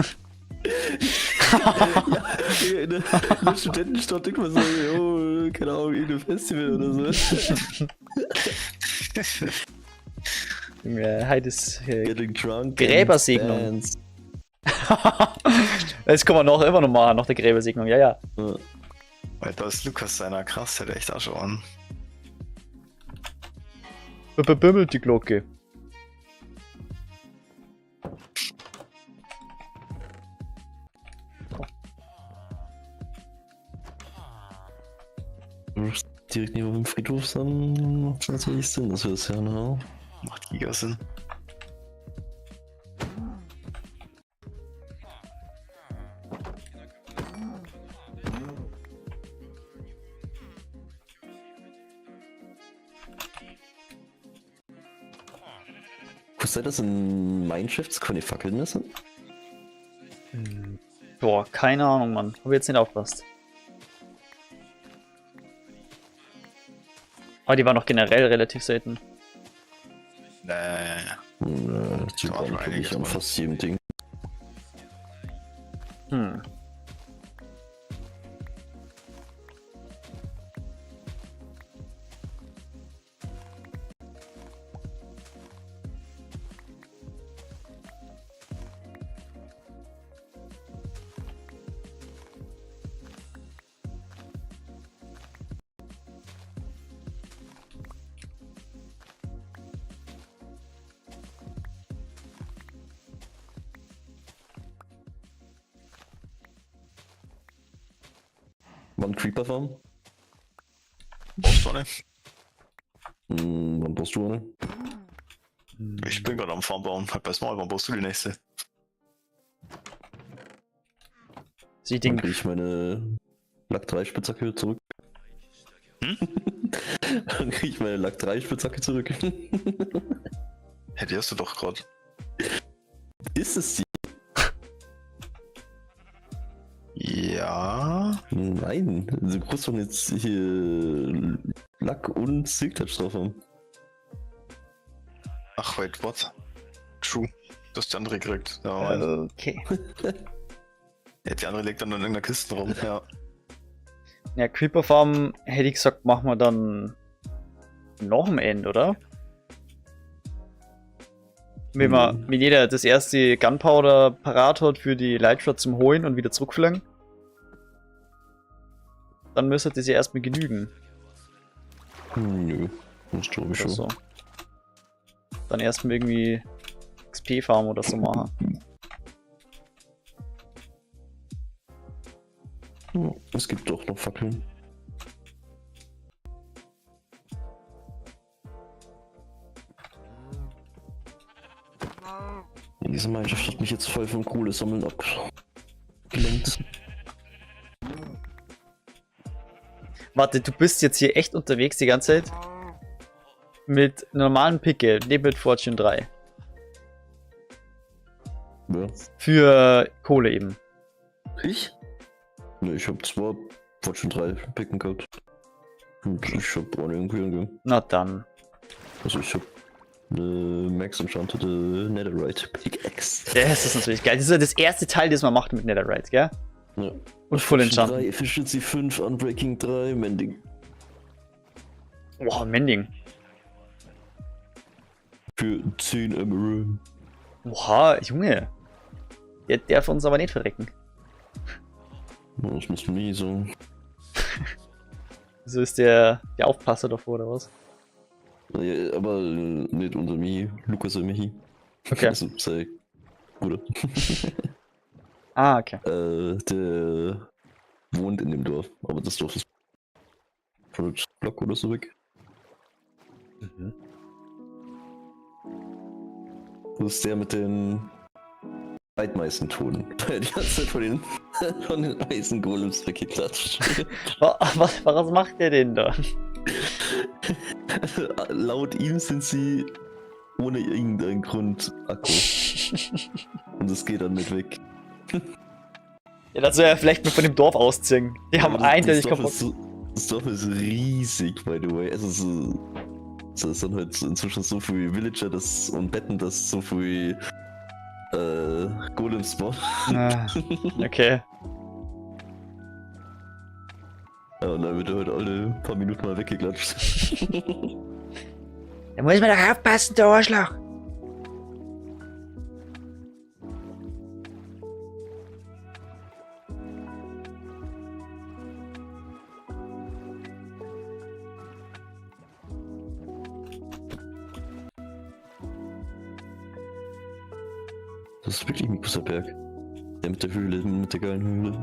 Ja, in der Studentenstadt denkt man so, jo, keine Ahnung, irgendein Festival oder so. Ja, heute ist Getting drunk. Gräbersegnung. and dance. Das kann man noch immer noch machen, nach der Gräbersegnung, ja, ja. Ja. Weil da ist Lukas seiner, krass, der hat echt auch schon an. Bimmelt die Glocke. Direkt neben dem Friedhof dann macht es natürlich Sinn, dass wir das ja ne? Macht giga Sinn. Wusste das in Mineshafts keine Fackeln mehr sind? Boah, keine Ahnung, Mann. Hab ich jetzt nicht aufgepasst. Aber die waren noch generell relativ selten. Nee. Nee, die Da waren war wirklich einiges an dran. fast jedem Ding. Hm. Wann Creeper Farm? Brauchst du eine? Wann brauchst du eine? Ich bin gerade am Farm bauen. Halt bei Small, wann brauchst du die nächste? Sie Dann Ding. krieg ich meine Lack 3 Spitzhacke zurück. Hm? Dann krieg ich meine Lack 3 Spitzhacke zurück. Hä, die hast du doch gerade. Ist es die? Ja. Nein, du brauchst doch jetzt hier Lack und Silk Touch drauf haben. Ach, wait, what? True. Du hast die andere gekriegt. Ja, Mann. Okay. Ja, die andere liegt dann in irgendeiner Kiste rum. Ja. Ja, Creeper Farm hätte ich gesagt, machen wir dann noch am Ende, oder? Wenn, wenn jeder das erste Gunpowder parat hat für die Lightshot zum Holen und wieder zurückfliegen, dann müsste das ja erstmal genügen. Nö, das glaube ich Oder schon. so. Dann erstmal irgendwie XP-Farm oder so machen. Ja, es gibt doch noch Fackeln. Diese Gemeinschaft hat mich jetzt voll vom Kohle sammeln abgelenkt. Warte, du bist jetzt hier echt unterwegs die ganze Zeit? Mit normalen Picke, neben mit Fortune 3. Ja. Für Kohle eben. Ich? Ne, ich hab zwar Fortune 3 Picken gehabt. Und ich hab ohne irgendwie angegeben. Na dann. Also ich hab eine Max Enchanted Netherite Pickaxe. Das ist natürlich geil. Das ist ja das erste Teil, das man macht mit Netherite, gell? Ja. Und Full Fortune Enchantment. 3, Efficiency 5, Unbreaking 3, Mending. Boah, Mending. Für 10 Emerald. Boah, Junge. Der darf uns aber nicht verrecken. Ja, das musst du nie so. So ist der Aufpasser davor, oder was? Ja, aber nicht unter Michi, Lukas und Michi. Okay. Also sein Bruder. Ah, okay. Der wohnt in dem Dorf, aber das Dorf ist 100 Block oder so weg. Mhm. Das ist der mit den zweitmeisten Toten. Der die ganze Zeit von den Eisengolems weggeklatscht. Was macht der denn da? Laut ihm sind sie ohne irgendeinen Grund Akku. Und das geht dann nicht weg. Ja, das soll er vielleicht mal von dem Dorf ausziehen. Die haben Aber das- eindeutig das Dorf kaputt. ist so, das Dorf ist riesig, by the way. Also so, es ist dann halt inzwischen so viel Villager das, und Betten, dass so viel Golems spawnen. Ah, okay. Ja, und dann wird er halt alle paar Minuten mal weggeklatscht. Da muss man doch aufpassen, der Arschloch. Das ist wirklich ein großer Berg. Der mit der Höhle, mit der geilen Höhle.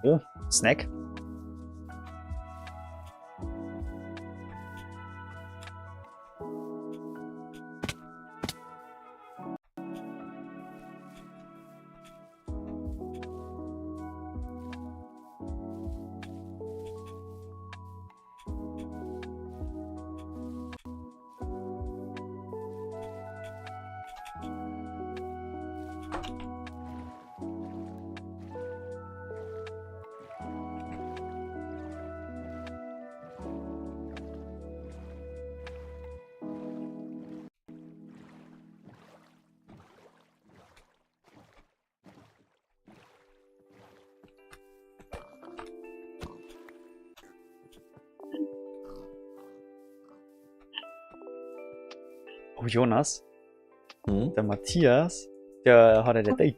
Oh, Snack. Oh, Jonas, Hm? der Matthias, der hat ein Date.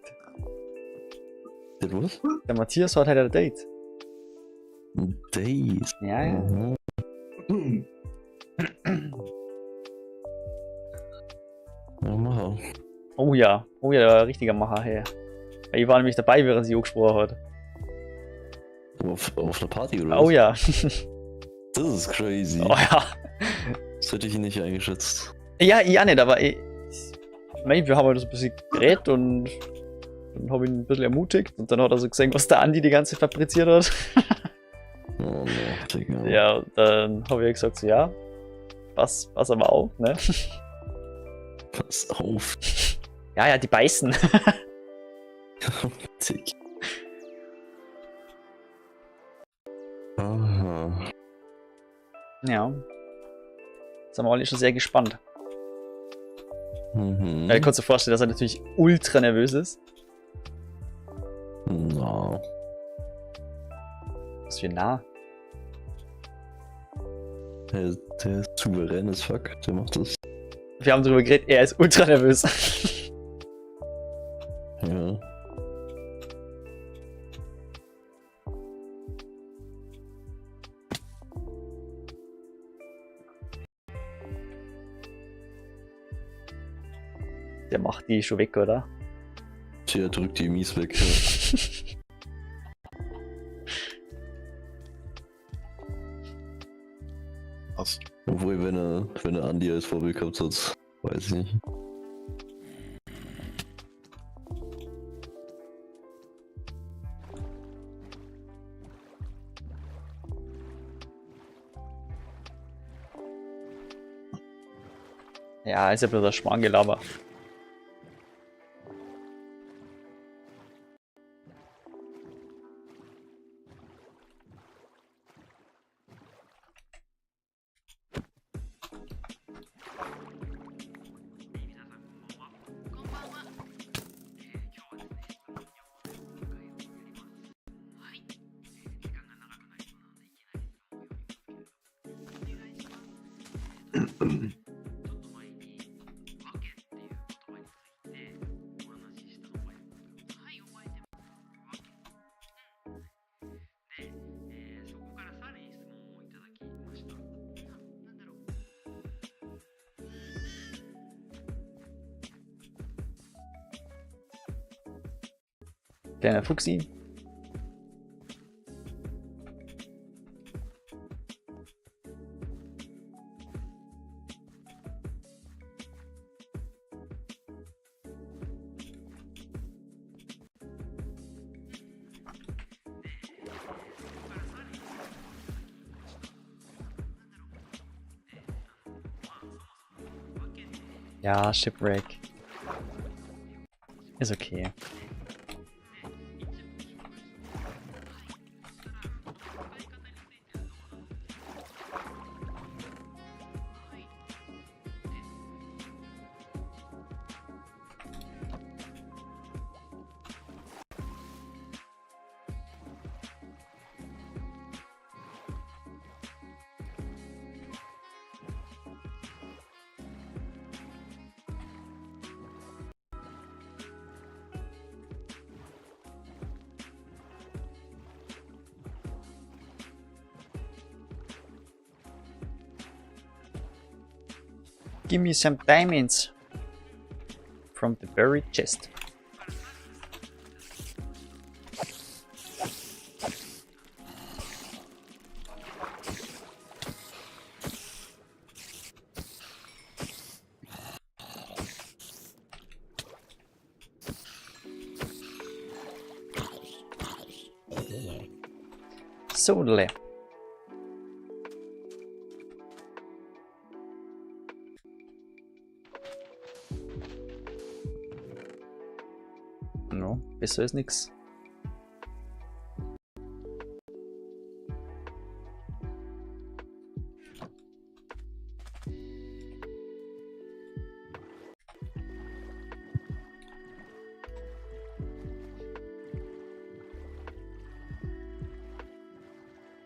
Der was? Der Matthias hat heute ein Date. Days. Ja, ja. Mhm. Ja, Macher. Oh ja, oh ja, der war ein richtiger Macher, hey. Ich war nämlich dabei, während sie angesprochen hat. Auf einer Party oder Oh was? ja. Das ist crazy. Oh ja. Das hätte ich nicht eingeschätzt. Ja, ich auch nicht, aber ich mein, wir haben halt so ein bisschen geredet und dann habe ich ihn ein bisschen ermutigt und dann hat er so gesehen, was der Andi die ganze Zeit fabriziert hat. Oh no, Digga. Ja, und dann habe ich gesagt, so ja, pass aber auf, ne? Pass auf. Ja, ja, die beißen. Tick. Aha. Ja. Jetzt sind wir alle schon sehr gespannt. Mhm. Ja, ich konnte mir vorstellen, dass er natürlich ultra nervös ist. Na. Was für nah. Der ist souverän as fuck. Der macht das. Wir haben darüber geredet, er ist ultra nervös. Ja. Der macht die schon weg, oder? Der drückt die mies weg. Ja. Was? Obwohl, wenn er Andi als Vorbild gehabt hat, weiß ich nicht. Ja, ist ja bloß ein Schmarrngelaber. Kleiner Fuchsi. Ja, Shipwreck. Ist okay. Give me some diamonds from the buried chest. Sodele. No, besser ist nix.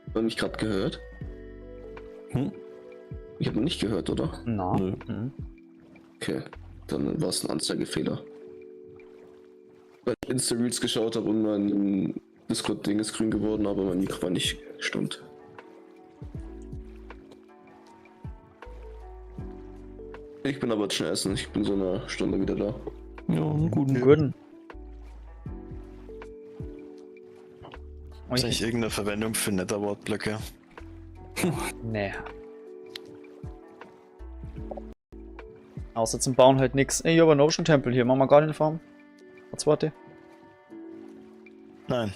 Hat man mich gerade gehört? Hm? Ich habe nicht gehört, oder? Na. Nö. Mhm. Okay, dann war es ein Anzeigefehler. Weil ich Insta-Reels geschaut habe und mein Discord-Ding ist grün geworden, aber mein Mikro war nicht gestummt. Ich bin aber jetzt schnell essen. Ich bin so eine Stunde wieder da. Ja, einen guten. Guten. Oh, Ist eigentlich irgendeine Verwendung für Netherboard-Blöcke? Nee. Außer zum Bauen halt nix. Ey, ich hab einen Ocean Temple hier. Machen wir Guardian Farm. Was warte? Nein.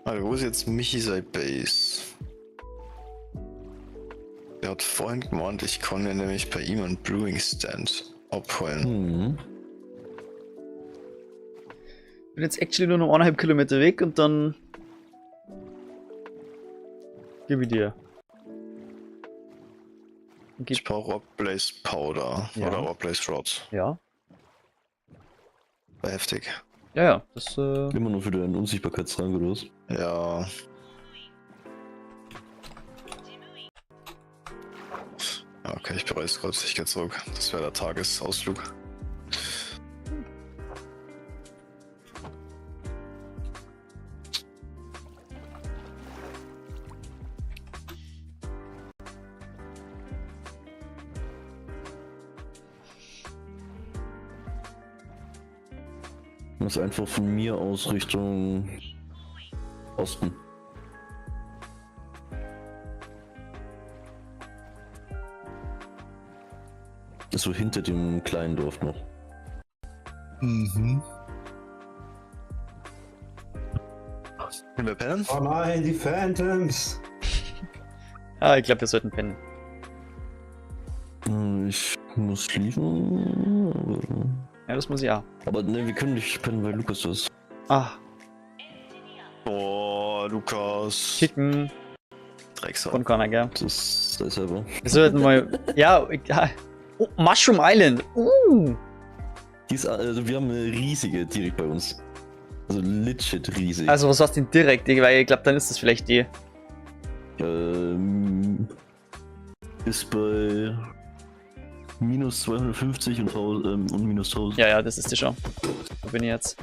Also, wo ist jetzt Michi sein Base? Der hat vorhin gemeint, ich kann mir nämlich bei ihm einen Brewing Stand abholen. Mhm. Bin jetzt actually nur noch 1,5 Kilometer weg und dann. Gib ich dir. Gib. Ich brauche Orblaze Powder Ja. oder Orblaze Rod. Ja. War heftig. Ja, ja. Das, Immer nur für deinen Unsichtbarkeitsrang oder was? Ja. Okay, ich bereue es kurz. Ich gehe zurück. Das wäre der Tagesausflug. Muss einfach von mir aus Richtung Osten. Ist so hinter dem kleinen Dorf noch. Mhm. Können wir pennen? Oh nein, die Phantoms! Ah, ich glaube, wir sollten pennen. Ich muss schließen. Ja, das muss ich auch. Aber ne, wir können nicht pennen, weil Lukas das ist. Ah, Boah, Lukas. Kicken Drecksau. von Connor, gell? Das sei selber. Wir sollten mal. Ja, ja. Oh, Mushroom Island. Die ist, also wir haben eine riesige direkt bei uns. Also legit riesig. Also, was war's denn direkt? Weil ich glaube, dann ist das vielleicht die. Ist bei minus 250 und, und minus 1000. Ja, ja, das ist die schon. Wo bin ich jetzt?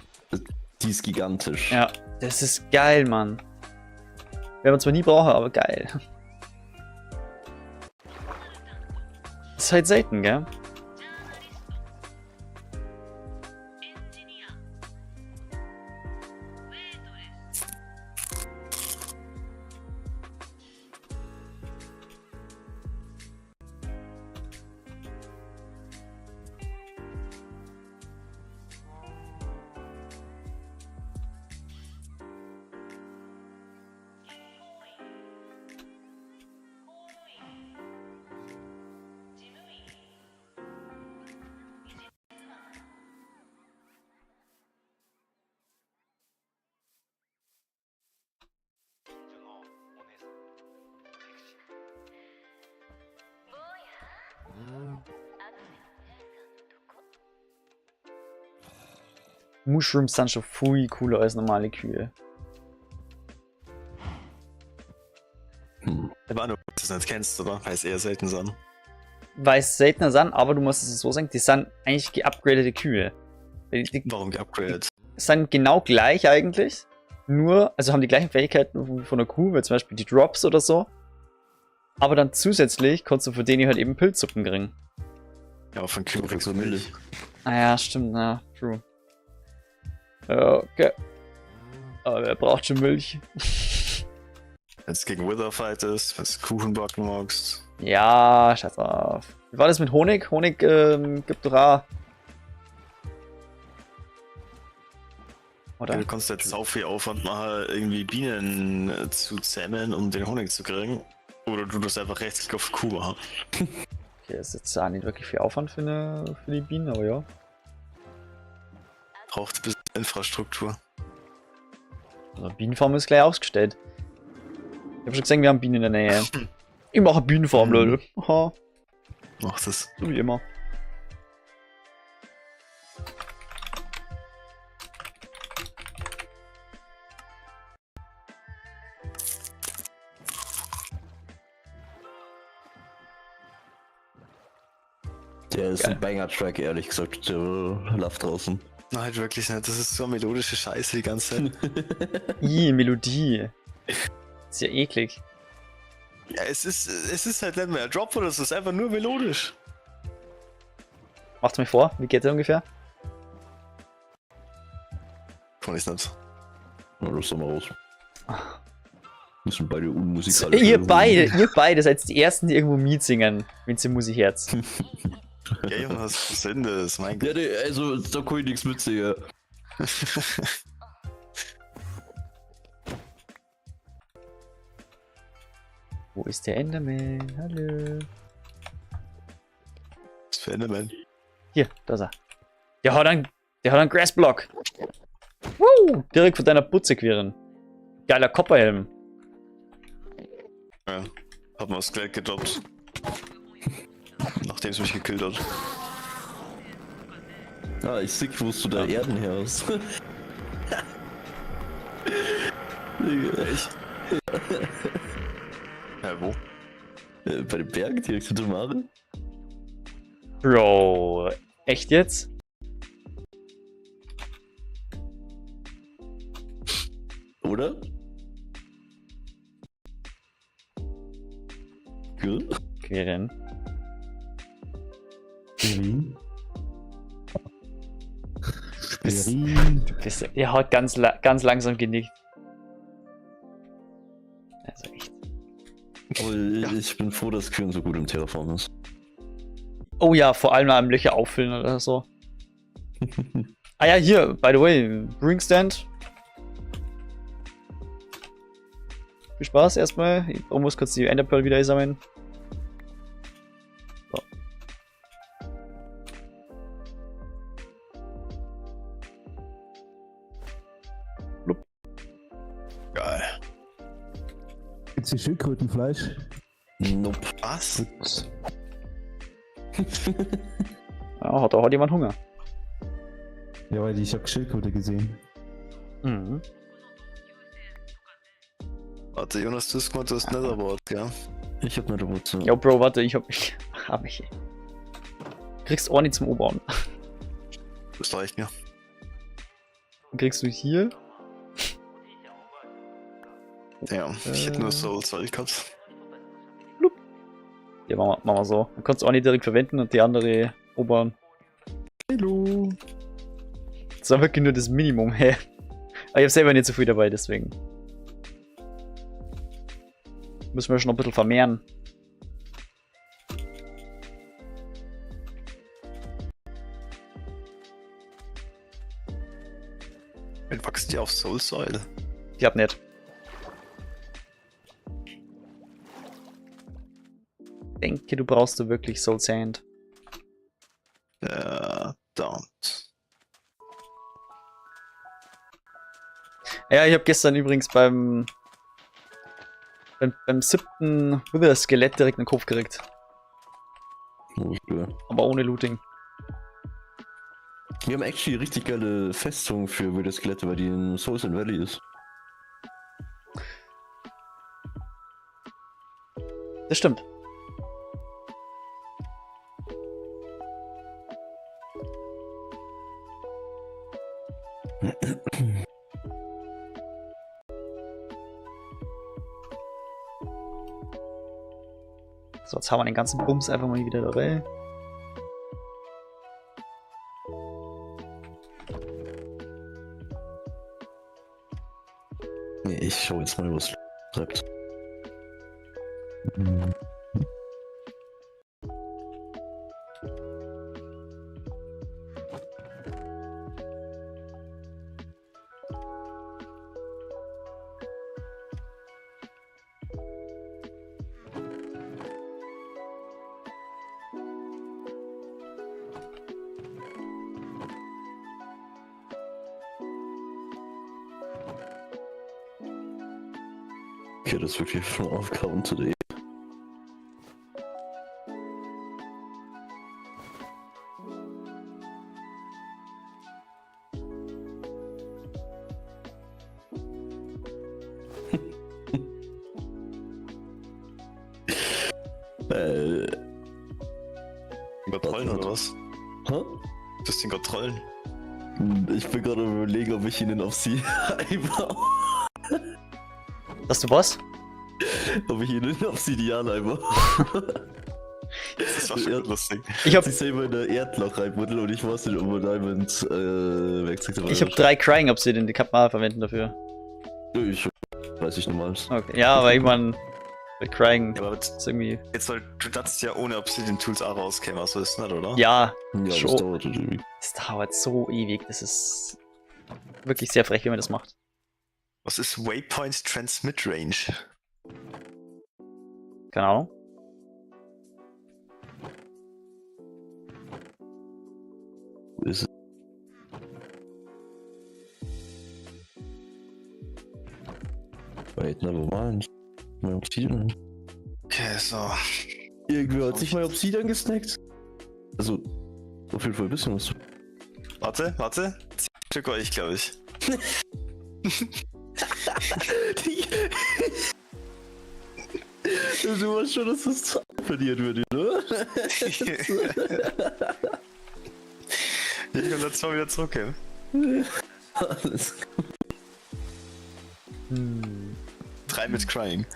Die ist gigantisch. Ja, das ist geil, Mann. Werden wir zwar nie brauchen, aber geil. Das ist halt selten, gell? Mushrooms sind schon viel cooler als normale Kühe. Hm. Aber du das nicht kennst, oder? Weil es eher selten sind. Weil es seltener sind, aber du musst es so sagen, die sind eigentlich geupgradete Kühe. Die Warum geupgradet? sind genau gleich eigentlich, nur, also haben die gleichen Fähigkeiten von der Kuh, wie zum Beispiel die Drops oder so. Aber dann zusätzlich konntest du von denen halt eben Pilzsuppen kriegen. Ja, von Kühen kriegst du Milch. Milch. Ah ja, stimmt, na, true. Okay. Aber wer braucht schon Milch? Wenn es gegen Wither fightest, wenn es Kuchen backen magst. Ja, scheiß drauf. Wie war das mit Honig? Honig gibt doch auch. Oder? Ja, du kannst jetzt sau viel Aufwand machen, irgendwie Bienen zu zähmen, um den Honig zu kriegen. Oder du tust einfach Rechtsklick auf Kuh machen. Okay, ist jetzt auch nicht wirklich viel Aufwand für die Bienen, aber ja. Braucht ein bisschen Infrastruktur. Also Bienenfarm ist gleich ausgestellt. Ich hab schon gesehen, wir haben Bienen in der Nähe. Ich mache Bienenfarm, Leute. Aha, Mach das. so wie immer. Der ist Geil. ein Banger-Track, ehrlich gesagt. Der Love draußen. Nein, wirklich nicht. Das ist so eine melodische Scheiße die ganze Zeit. Ih, Melodie. Ist ja eklig. Ja, es ist halt nicht mehr ein Drop oder so, es ist einfach nur melodisch. Macht's mir vor, wie geht der ungefähr? Kann ich nicht. Na, lass doch mal raus. Wir sind beide unmusikalisch. Ihr beide seid die ersten, die irgendwo mitsingen, wenn sie Musik herz. Ja, Jonas, was denn das? Mein Ja, Gott. nee, also da kann ich nichts mitsingen. Wo ist der Enderman? Hallo. Was für Enderman? Hier, da ist er. Der hat einen Grassblock. Woo! Direkt von deiner Putze queren. Geiler Copperhelm. Ja, hab mir das Skelett gedroppt. Nachdem es mich gekillt hat. Ah, ich sick, wo du da Erden her hast. Digga. Ich? Ja, wo? Bei dem Berg direkt hinter Mare? Bro, echt jetzt? Oder? Gut. Queren. Schwerin. Bist- Schwerin. Er hat ganz, ganz langsam genickt. Also echt. Aber ich bin froh, dass Küren so gut im Terraform ist. Oh ja, vor allem am Löcher auffüllen oder so. Ah ja, hier, by the way, Brewing Stand. Viel Spaß erstmal. Ich muss kurz die Enderpearl wieder einsammeln. So. Blub. Geil. Gibt's hier Schildkrötenfleisch? Nope. Was? Gut. Ja, da hat jemand Hunger. Ja, weil ich habe Schildkröte gesehen. Mhm. Warte, Jonas, du hast gemeint, du hast Netherboard, gell? Ich hab eine Wurzel. Jo, Bro, warte, ich hab. Ich hab ich. Kriegst auch nicht zum Umbauen. Das reicht mir. Kriegst du hier? Ja, ich hätte nur Soul Soul gehabt. Ja, machen wir so. Dann kannst du auch nicht direkt verwenden und die andere obern. Hallo. Das war wirklich nur das Minimum, hä? Aber ich hab selber nicht so viel dabei, deswegen. Müssen wir schon noch ein bisschen vermehren. Wen wachsen die auf Soul Soil? Ich glaub nicht. Denke, du brauchst du wirklich Soul Sand. Verdammt. Ja, ich hab gestern übrigens beim 7. Wither-Skelett direkt einen Kopf gekriegt. Okay. Aber ohne Looting. Wir haben actually richtig geile Festung für Wither Skelette, weil die in Soul Sand Valley ist. Das stimmt. So, jetzt haben wir den ganzen Bums einfach mal wieder dabei. Nee, ich schau jetzt mal, was sagt. Mhm. Okay, das ist wirklich von Aufcount.de. gerade trollen oder was? Hä? Du hast den gerade trollen. Ich bin gerade am überlegen, ob ich ihn in Obsidian einbaue. Dass du was? Ob ich ihn in Obsidian einbaue. Das war schon Ja. lustig. Ich hab, sich selber in der Erdloch reinbuddeln und ich weiß nicht, ob man Diamond Werkzeug dabei ich hab hat. 3 Crying Obsidian, die kann man verwenden dafür. Ich weiß nicht normal. Okay. Ja, aber irgendwann mit Crying Ja, aber jetzt, ist irgendwie. jetzt soll du das ja ohne Obsidian Tools auch rauskämen, also ist nicht, oder? Ja, Ja, das Schon. dauert irgendwie. es dauert so ewig. Das ist wirklich sehr frech, wenn man das macht. Was ist Waypoint Transmit Range? Keine Ahnung. Ist es. Wait, never mind. Mein Obsidian. Okay, so. Irgendwer hat sich mein Obsidian gesnackt. Also, auf jeden Fall ein bisschen was. Warte, warte. 10 Stück war ich, glaube ich. Du weißt schon, dass das verliert wird, ne? Ich kann das zwar wieder zurückgeben. Alles 3 mit Crying.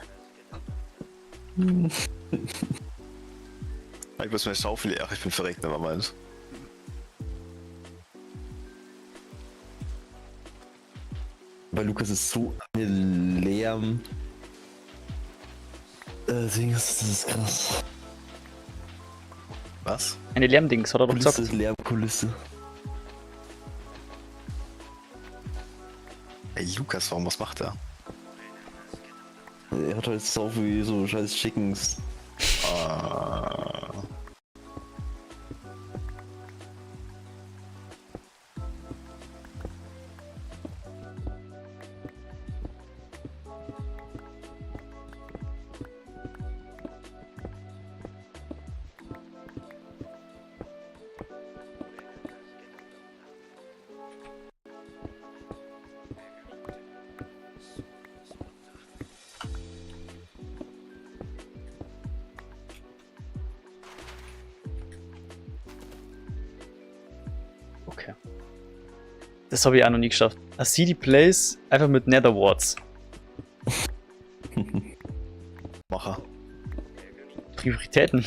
Ich muss meine Schaufel. Ach, ich bin verreckt, aber meins. Bei Lukas ist so eine Lärm. Ding ist, das ist krass. Was? Eine Lärmdings, hat er doch Kulisse, gesagt. Lärmkulisse. Ey, Lukas, warum, was macht er? Er hat halt sau wie so scheiß Chickens. Ah. Okay. Das habe ich auch noch nie geschafft. A City Place einfach mit Netherwards. Macher. Prioritäten.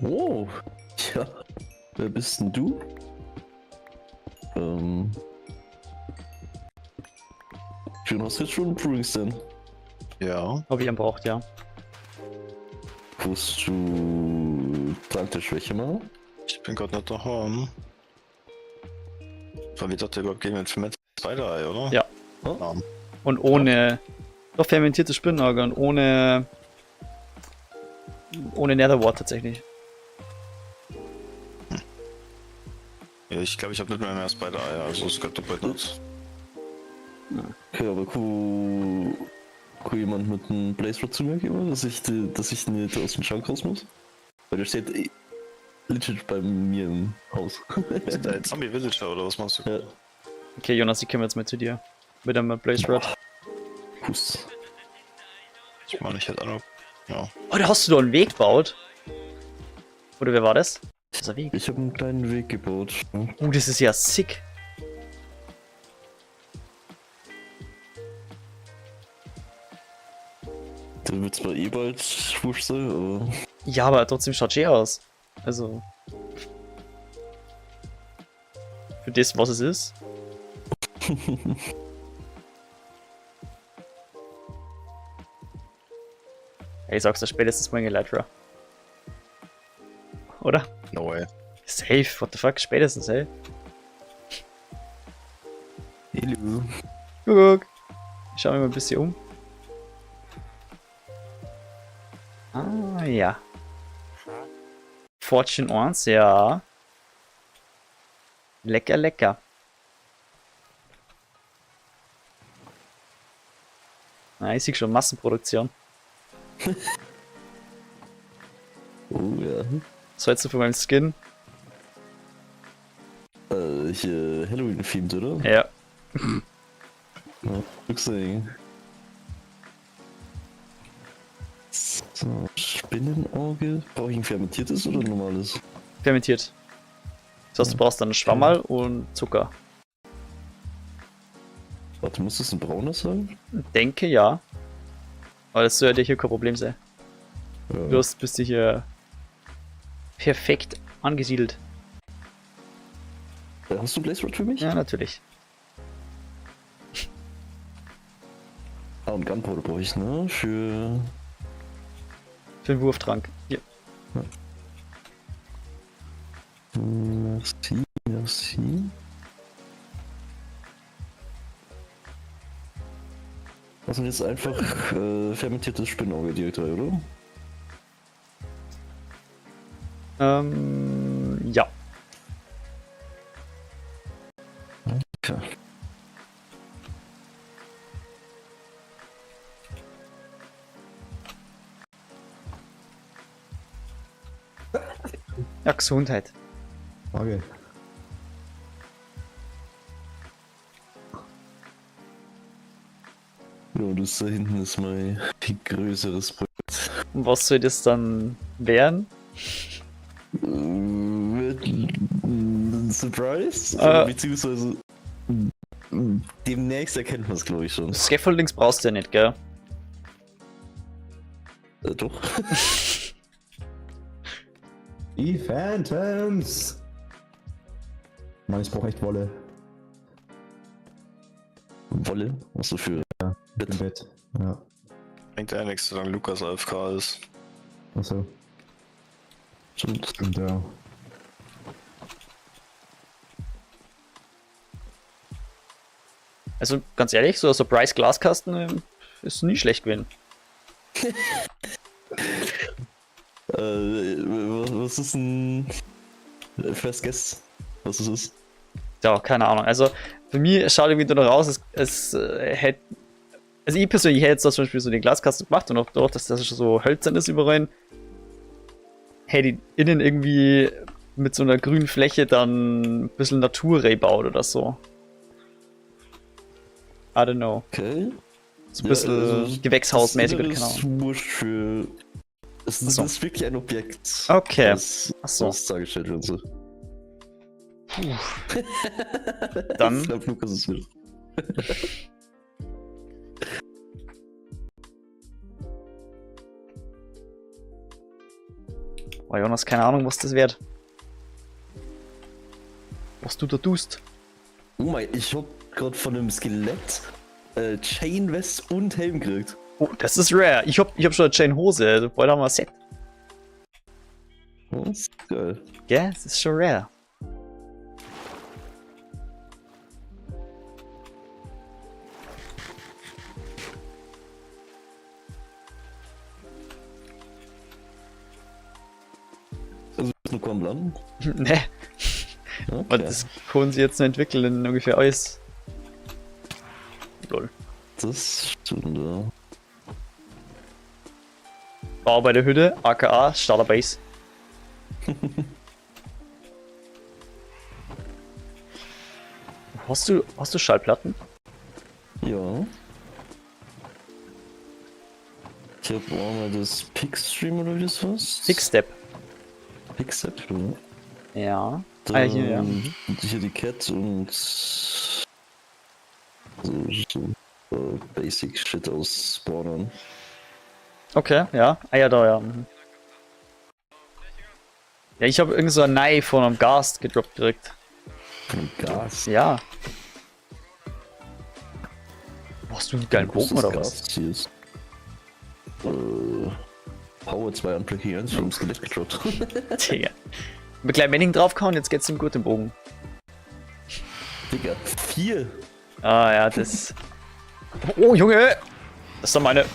Oh, ja. Wer bist denn du? Schön, hast du jetzt schon einen Brewing Stand? Ja. Habe ich einen braucht, ja. Musst du Trank der Schwäche machen? Ich bin gerade nicht daheim. Von wie dort überhaupt gehen mit Fermented Spider-Eye, oder? Ja. Ja. Und ohne. Doch fermentierte Spinnenauge und ohne. Ohne Netherwart tatsächlich. Ja, ich glaube, ich habe nicht mehr Spider-Eye, also es geht doppelt nicht. Okay, aber kann jemand mit einem Blaze Rod zu mir gehen, dass ich, nicht aus dem Schrank raus muss? Weil der steht legit bei mir im Haus. Ist der Zombie Villager oder was meinst du? Ja. Okay, Jonas, ich komme jetzt mal zu dir. Mit einem Blaze Rod. Kuss. Ich meine, ich hätte auch noch. Ja. Oh, da hast du doch einen Weg gebaut. Oder wer war das? Das ist ein Weg. Ich habe einen kleinen Weg gebaut. Oh, das ist ja sick. Der wird zwar eh bald wurscht sein, aber. Ja, aber trotzdem schaut schön aus. Also. Für das, was es ist. Ey, ich sag's dir spätestens morgen Elytra. Oder? No way. Safe, what the fuck, spätestens, ey. Hallo. Guck. Ich schau mich mal ein bisschen um. Ah, ja. Fortune 1, ja. Lecker, lecker. Na, ich sehe schon Massenproduktion. Oh ja. Was hältst du von meinem Skin? Hier Halloween-themed, oder? Ja. Ja, Glücksding. So, Spinnenauge. Brauche ich ein fermentiertes oder ein normales? Fermentiert. Das heißt, du brauchst dann Schwammerl und Zucker. Warte, muss das ein braunes sein? Denke ja. Aber das soll ja hier kein Problem sein. Ja. Du bist du hier perfekt angesiedelt. Hast du Blaze Rod für mich? Ja, natürlich. Ah, und Gunpowder brauche ich, ne? Für. Für den Wurftrank. Hier. Merci, merci. Was sind jetzt einfach fermentiertes Spinnenauge direkt rein, oder? Ja. Okay. Ja, Gesundheit. Okay. Ja, das da hinten ist mein größeres Projekt. Und was soll das dann werden? Wird ein Surprise? Beziehungsweise demnächst erkennt man es, glaube ich, schon. Scaffoldings brauchst du ja nicht, gell? Doch. Die Phantoms! Mann, ich brauche echt Wolle. Wolle? Was so für Im Bett? Bett. Ja. Bringt ja nichts, solange Lukas AFK ist. Achso. Stimmt. Stimmt, ja. Also ganz ehrlich, so ein Surprise Glaskasten ist nie schlecht gewesen. Was ist ein First Guess? Was es ist? Ja, keine Ahnung. Also für mich schaut irgendwie nur noch raus, es hätte. Also ich persönlich hätte jetzt da zum Beispiel so den Glaskasten gemacht und auch dort, dass das schon so hölzern ist überall. Hätte ich innen irgendwie mit so einer grünen Fläche dann ein bisschen Natur rebaut oder so. I don't know. Okay. So ein bisschen Ja, also, Gewächshausmäßig oder Das keine ist Ahnung. wurscht für. Es Ach so. ist wirklich ein Objekt. Okay. Was, Ach so. was dargestellt wird. So. Puh. Dann- Ich glaube, Lukas ist mit. Boah, Jonas, keine Ahnung, was das wird. Was du da tust. Oh mein, ich hab gerade von einem Skelett Chain Vest und Helm gekriegt. Oh, das ist rare. Ich hab schon eine Chain Hose. Also bald haben wir ein Set. Das ist geil. Gell? Das ist schon rare. Also ist nur kaum landen. Ne, Okay. und das können sie jetzt noch entwickeln in ungefähr alles. Lol. Das stimmt, ja. Bau bei der Hütte, aka Starter Base. Hast du Schallplatten? Ja. Ich hab einmal das Pickstream oder wie das heißt. Six-Step. Pickstep, oder? Ja. Ah, hier, ja. Dann Hier die Cat und so, so Basic Shit aus Spawnern. Okay, ja. Ah ja, da, ja. Mhm. Ja, ich habe irgend so ein Knife von einem Ghast gedroppt direkt. Von einem Gas. Ja. Hast du einen geilen Bogen oder was? Gas hier ist. Power 2 Unbreaking 1 vom Skelett gedroppt. Digga. Mit kleinen Manning draufgehauen, jetzt geht's ihm gut im Bogen. Digga, 4! Ah ja, das. Oh, Junge! Das ist doch meine.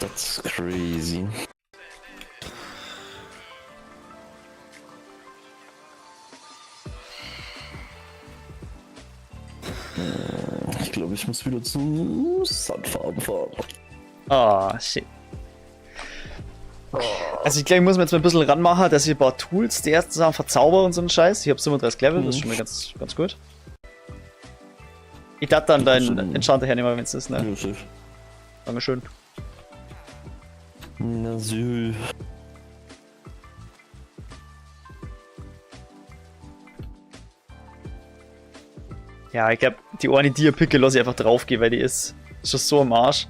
That's crazy. Ich glaube, ich muss wieder zum Sandfarben fahren. Ah, shit. Also ich glaube, ich muss mir jetzt mal ein bisschen ranmachen, dass ich ein paar Tools die ersten Sachen verzauber und so einen Scheiß. Ich habe 37 Level, das ist schon mal ganz, ganz gut. Ich darf dann deinen Enchanter hernehmen, wenn es ist, ne? Ja, safe. Dankeschön. Na so. Ja, ich glaube, die eine Dia-Picke lasse ich einfach draufgehen, weil die ist schon so am Arsch.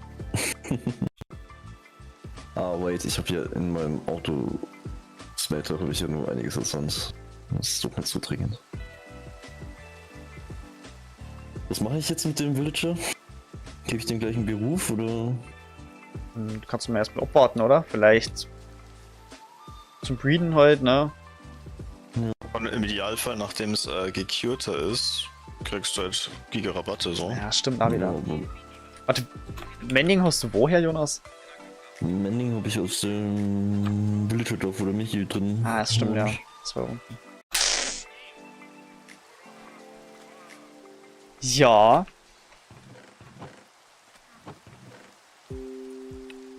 Ah, wait, ich habe hier in meinem Auto Smelter habe ich ja nur einiges als sonst. Das ist doch nicht so dringend. Was mache ich jetzt mit dem Villager? Gebe ich den gleichen Beruf oder? Du kannst du mir erstmal abwarten, oder? Vielleicht zum Breeden halt, ne? Und im Idealfall, nachdem es gecurter ist, kriegst du halt Giga-Rabatte so. Ja, stimmt, auch wieder. Ja, aber Warte, Mending hast du woher, Jonas? Mending habe ich aus dem Villager-Dorf, wo der Michi drin. Ah, das stimmt, ja. wohnt. Das war unten. Ja.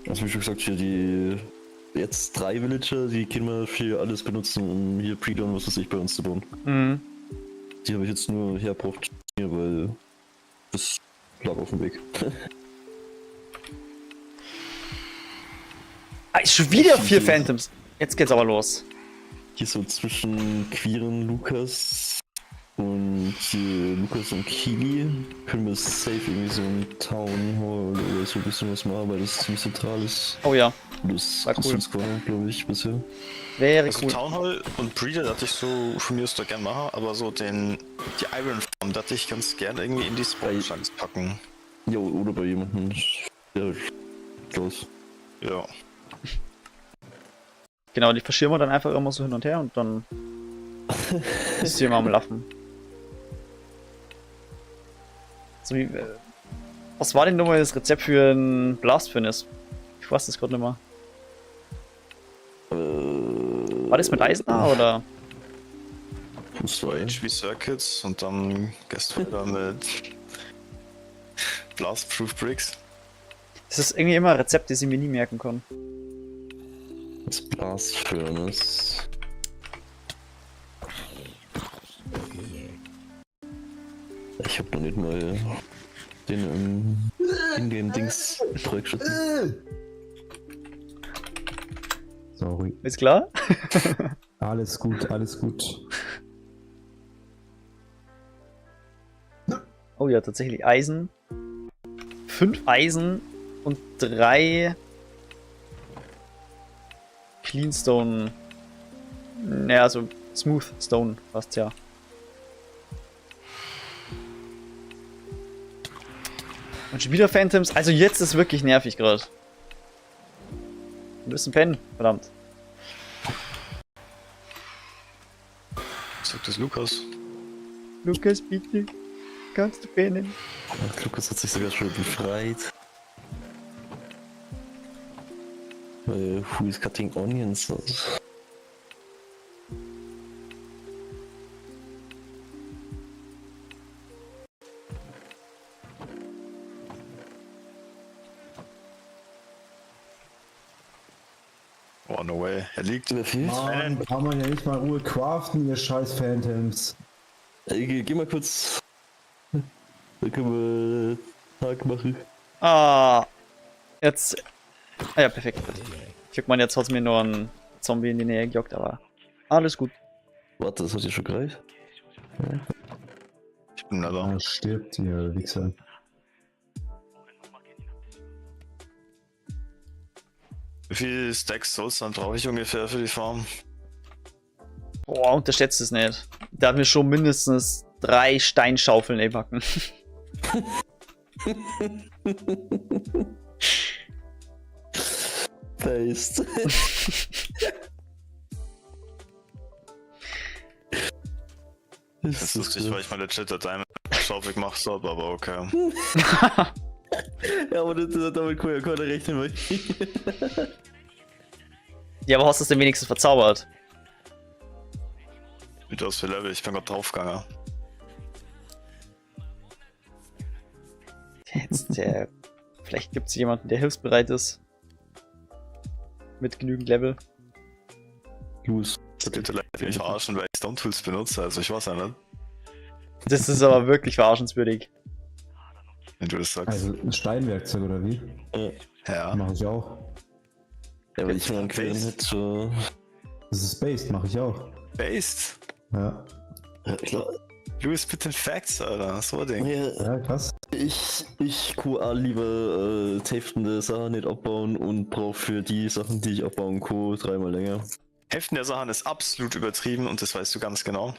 Also wie schon gesagt, hier die jetzt 3 Villager, die können wir für alles benutzen, um hier Breeder und was weiß ich bei uns zu bauen. Mhm. Die habe ich jetzt nur hergebracht, weil das lag auf dem Weg. Ah, ist schon wieder 4 Phantoms. Jetzt geht's aber los. Hier so zwischen queeren Lukas und hier Lukas und Kili können wir safe irgendwie so ein Town Hall oder so ein bisschen was machen, weil das ziemlich zentral ist. Oh ja, Das War cool. ist glaube ich, bisher. Wäre Also cool. Town Hall und Breeder dachte ich so von mir aus da gern machen, aber so die Iron Farm dachte ich ganz gern irgendwie in die Spawn Chunks packen. Ja, oder bei jemandem. Ja, los. Ja. Genau, die verschirmen wir dann einfach immer so hin und her und dann ist sie immer am Laufen. So wie, was war denn nochmal das Rezept für ein Blast Furnace? Ich weiß das gerade nicht mehr. War das mit Eisen oder? Plus 2. HP Circuits und dann gehst du wieder mit Blastproof Bricks. Das ist irgendwie immer ein Rezept, das ich mir nie merken kann. Das Blast Furnace. Ich hab noch nicht mal den Ingame-Dings freigeschaltet. Sorry. Ist klar? Alles gut, alles gut. Oh ja, tatsächlich Eisen. 5 Eisen und 3 Cleanstone. Naja, also Smooth Stone fast ja. Und schon wieder Phantoms. Also jetzt ist wirklich nervig gerade. Wir müssen pennen, verdammt. Sagt das Lukas. Lukas, bitte. Kannst du pennen? Ach, Lukas hat sich sogar schon befreit. Who is cutting onions? Oh, no way. Er liegt. Wer fehlt? Mann, kann man ja nicht mal Ruhe craften, ihr scheiß Phantoms. Ey, geh mal kurz. Dann können wir Tag machen. Ah. Jetzt. Ah ja, perfekt. Ich meine, jetzt hat mir nur ein Zombie in die Nähe gejagt, aber alles gut. Warte, das hat ja schon gereicht. Ich bin da. Ah, stirbt, ihr Wichser. Wie viel Stacks Souls dann brauche ich ungefähr für die Farm? Boah, unterschätzt es nicht. Da haben wir schon mindestens 3 Steinschaufeln einpacken. Faced. Das ist lustig, weil ich meine legit Diamond Schaufel gemacht habe, aber okay. Ja, aber damit kann ja keiner rechnen, weil Ja, aber hast du es denn wenigstens verzaubert? Mit was für Level? Ich bin gerade draufgegangen. Jetzt, der. Vielleicht gibt es jemanden, der hilfsbereit ist. Mit genügend Level. Los. Das könnte leider mich verarschen, weil ich Stone Tools benutze, also ich weiß ja nicht, Das ist aber wirklich verarschenswürdig. wenn du das sagst. Also ein Steinwerkzeug oder wie? Ja. Mache ich auch. Ja, weil ich mir einen Queren hätte, so. Das ist based, mache ich auch. Based. Ja. Ja, klar. Louis, bitte Facts, Alter. So ein Ding. Ja, Ja, krass. ich kann auch lieber die Sachen nicht abbauen und brauche für die Sachen, die ich abbauen kann, dreimal länger. Hälften der Sachen ist absolut übertrieben und das weißt du ganz genau.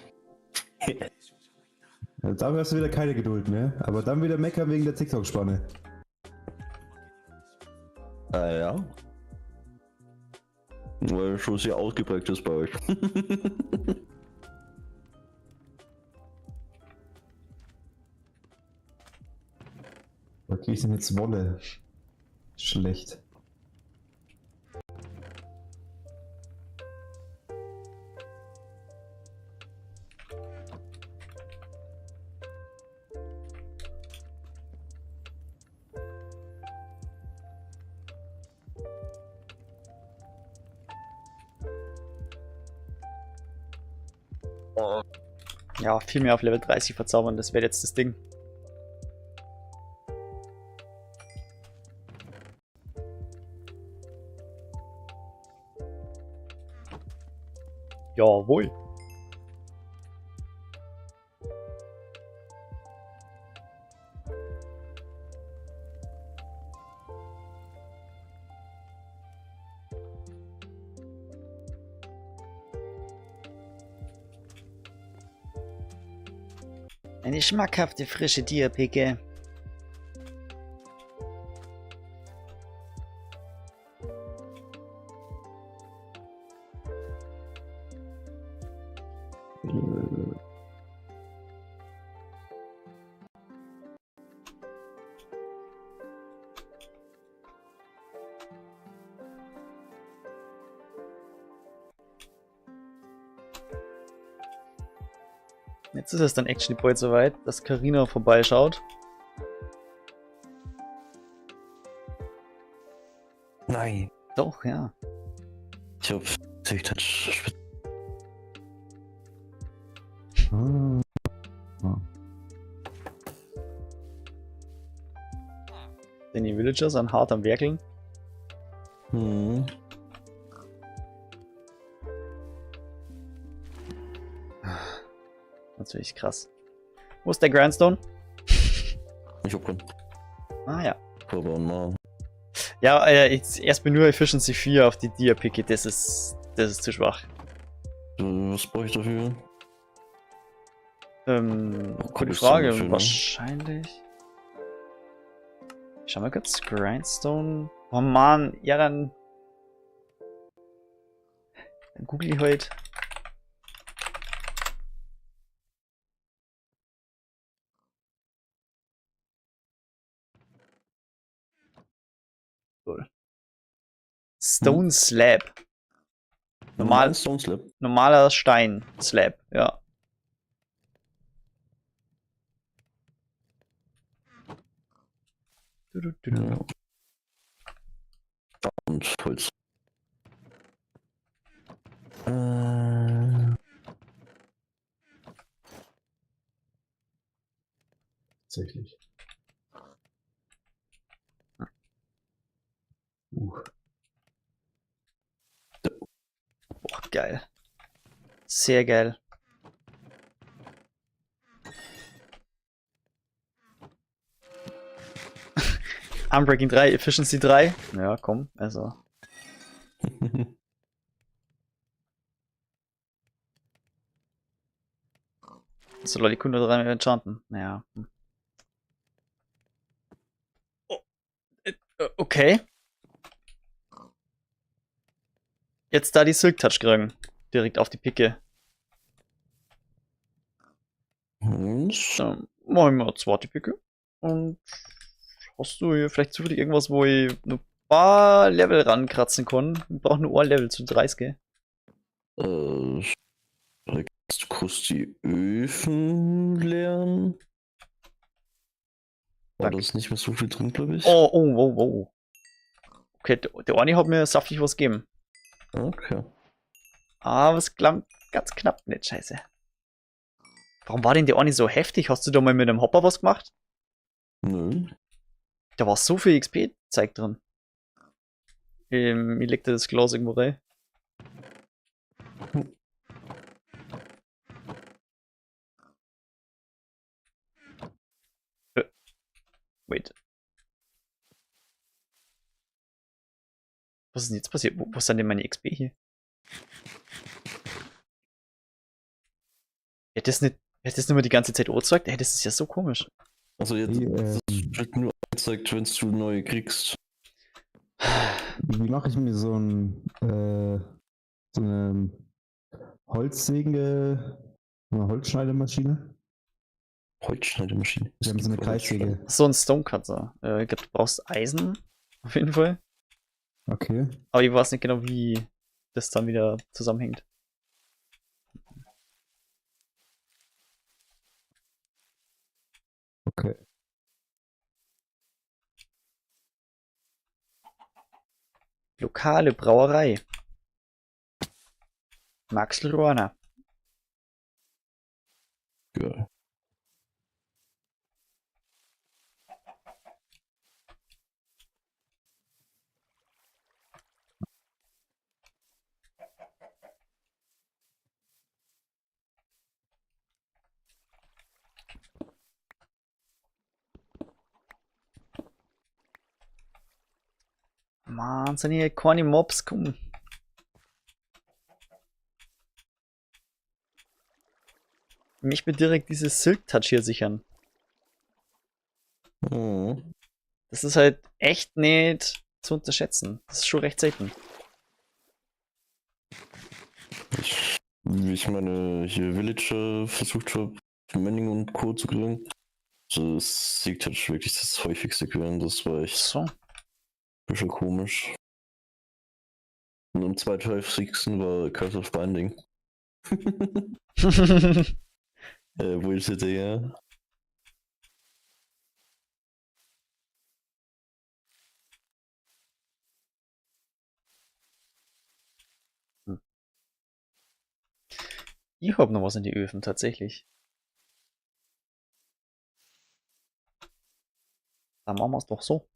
Ja, dafür hast du wieder keine Geduld mehr. Aber dann wieder meckern wegen der TikTok-Spanne. Ah ja. Weil schon sehr ausgeprägt ist bei euch. Wo krieg ich denn jetzt Wolle? Schlecht. Ja, viel mehr auf Level 30 verzaubern, das wäre jetzt das Ding. Jawohl. Eine schmackhafte frische Tierpicke. Jetzt ist es dann actually bald soweit, dass Karina vorbeischaut. Nein. Doch, ja. Ich hab Touch. Ah. Denn die Villager sind hart am Werkeln. Hm. Natürlich krass. Wo ist der Grindstone? Ich hab keinen. Ah ja. Aber mal. Ja, jetzt erstmal nur Efficiency 4 auf die Dia-Picke, das ist zu schwach. Was brauche ich dafür? Gute Cobblestone Frage, dafür, ne? wahrscheinlich. Schau mal kurz, Grindstone. Oh Mann, ja dann. Dann google ich halt. Lol. Stone Slab. Normal, Stone Slab. normaler Stein Slab, ja. Du, du, du, du. Ja. Und Holz. Tatsächlich. Boah, geil. Sehr geil. Unbreaking 3, Efficiency 3. Ja, komm, also. So, Leute, die Kunde 3 enchanten. Naja. Oh. Okay. Jetzt da die Silk Touch kriegen. Direkt auf die Picke. Und Dann machen wir zweite Picke. Und Hast du hier vielleicht zufällig irgendwas, wo ich ein paar Level rankratzen kann? Ich brauche nur ein Level zu 30, gell? Kannst du kurz die Öfen leeren? War Danke. da ist nicht mehr so viel drin, glaube ich. Oh, oh, oh, oh. Okay, der eine hat mir saftig was gegeben. Okay. Aber es klang ganz knapp nicht, scheiße. Warum war denn der eine so heftig? Hast du da mal mit einem Hopper was gemacht? Nö. Da war so viel XP-Zeug drin. Ich leg dir das Glas irgendwo rein. Wait. Was ist denn jetzt passiert? Wo sind denn meine XP hier? Hätte das nicht, hätte das nicht mehr die ganze Zeit angezeigt? Ey, das ist ja so komisch. Also jetzt Wie, das wird nur angezeigt, wenn du neue kriegst. Wie mache ich mir so ein so eine Holzsäge, so eine Holzschneidemaschine? Holzschneidemaschine. Wir haben so eine Kreissäge. So ein Stonecutter. Ich glaub, du brauchst Eisen. Auf jeden Fall. Okay. Aber ich weiß nicht genau, wie das dann wieder zusammenhängt. Okay. Lokale Brauerei. Max Ruana. Geil. Mann, sind hier keine Mobs kommen. Mich will direkt dieses Silk Touch hier sichern. Mhm. Das ist halt echt nicht zu unterschätzen. Das ist schon recht selten. Wie ich meine hier Villager versucht habe, Manning und Co. zu kriegen. Also das Silk Touch wirklich das häufigste gewesen. Das war echt So. ein bisschen komisch. Und am zweithäufigsten war Curse of Binding. Bullshit, ja. Ich hab noch was in die Öfen, tatsächlich. Dann machen wir's doch so.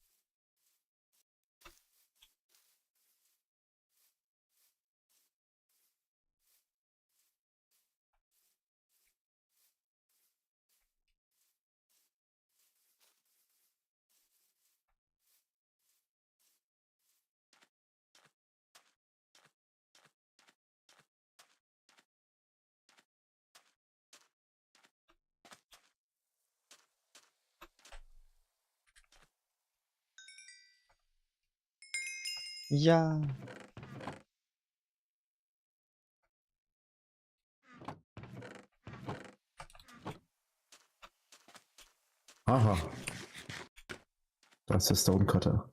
Ja. Aha. Das ist der Stonecutter.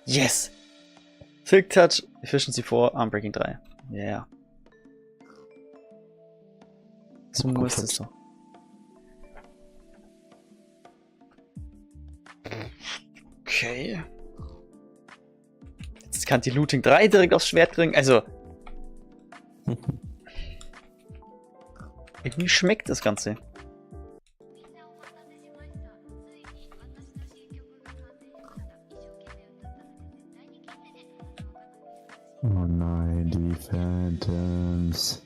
Yes! Silk Touch, Efficiency 4, Armbreaking 3. Yeah. So Oh muss Gott. es doch. Okay. Jetzt kann die Looting 3 direkt aufs Schwert kriegen. Also, Irgendwie schmeckt das Ganze. Oh nein, die Phantoms.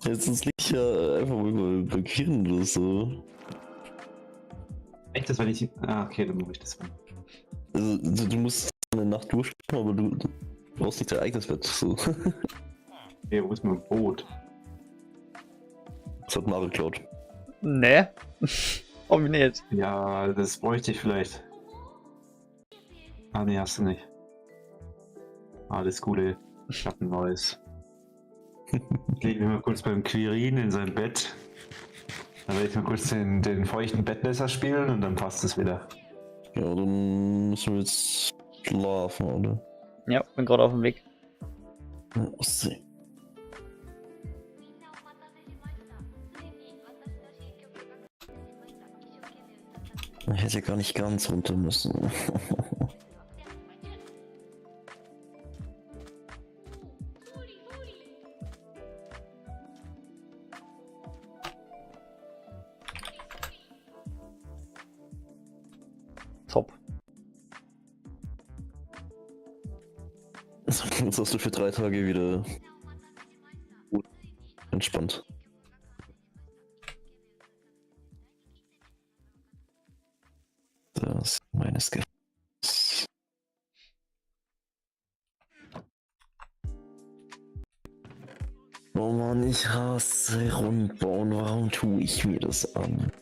Jetzt ist liegt ja einfach mal blockieren oder so. Echt, das war nicht. Ah, okay, dann mache ich das mal. Also, du musst eine Nacht durchschlafen, aber du brauchst nicht dein eigenes Bett. So. Okay, wo ist mein Boot? Das hat Mario geklaut. Nee. Hab ich nicht. Ja, das bräuchte ich vielleicht. Ah, nee, hast du nicht. Alles Gute. Ich hab ein neues. Ich lege mich mal kurz beim Quirin in sein Bett. Dann werde ich mal kurz den feuchten Bettnässer spielen und dann passt es wieder. Ja, dann müssen wir jetzt schlafen, oder? Ja, bin gerade auf dem Weg. Ja, Ostsee. Ich hätte ja gar nicht ganz runter müssen. Top. Jetzt hast du für 3 Tage wieder gut entspannt. Das ist meines Ge. Oh Mann, ich hasse Rundbauen. Warum tue ich mir das an?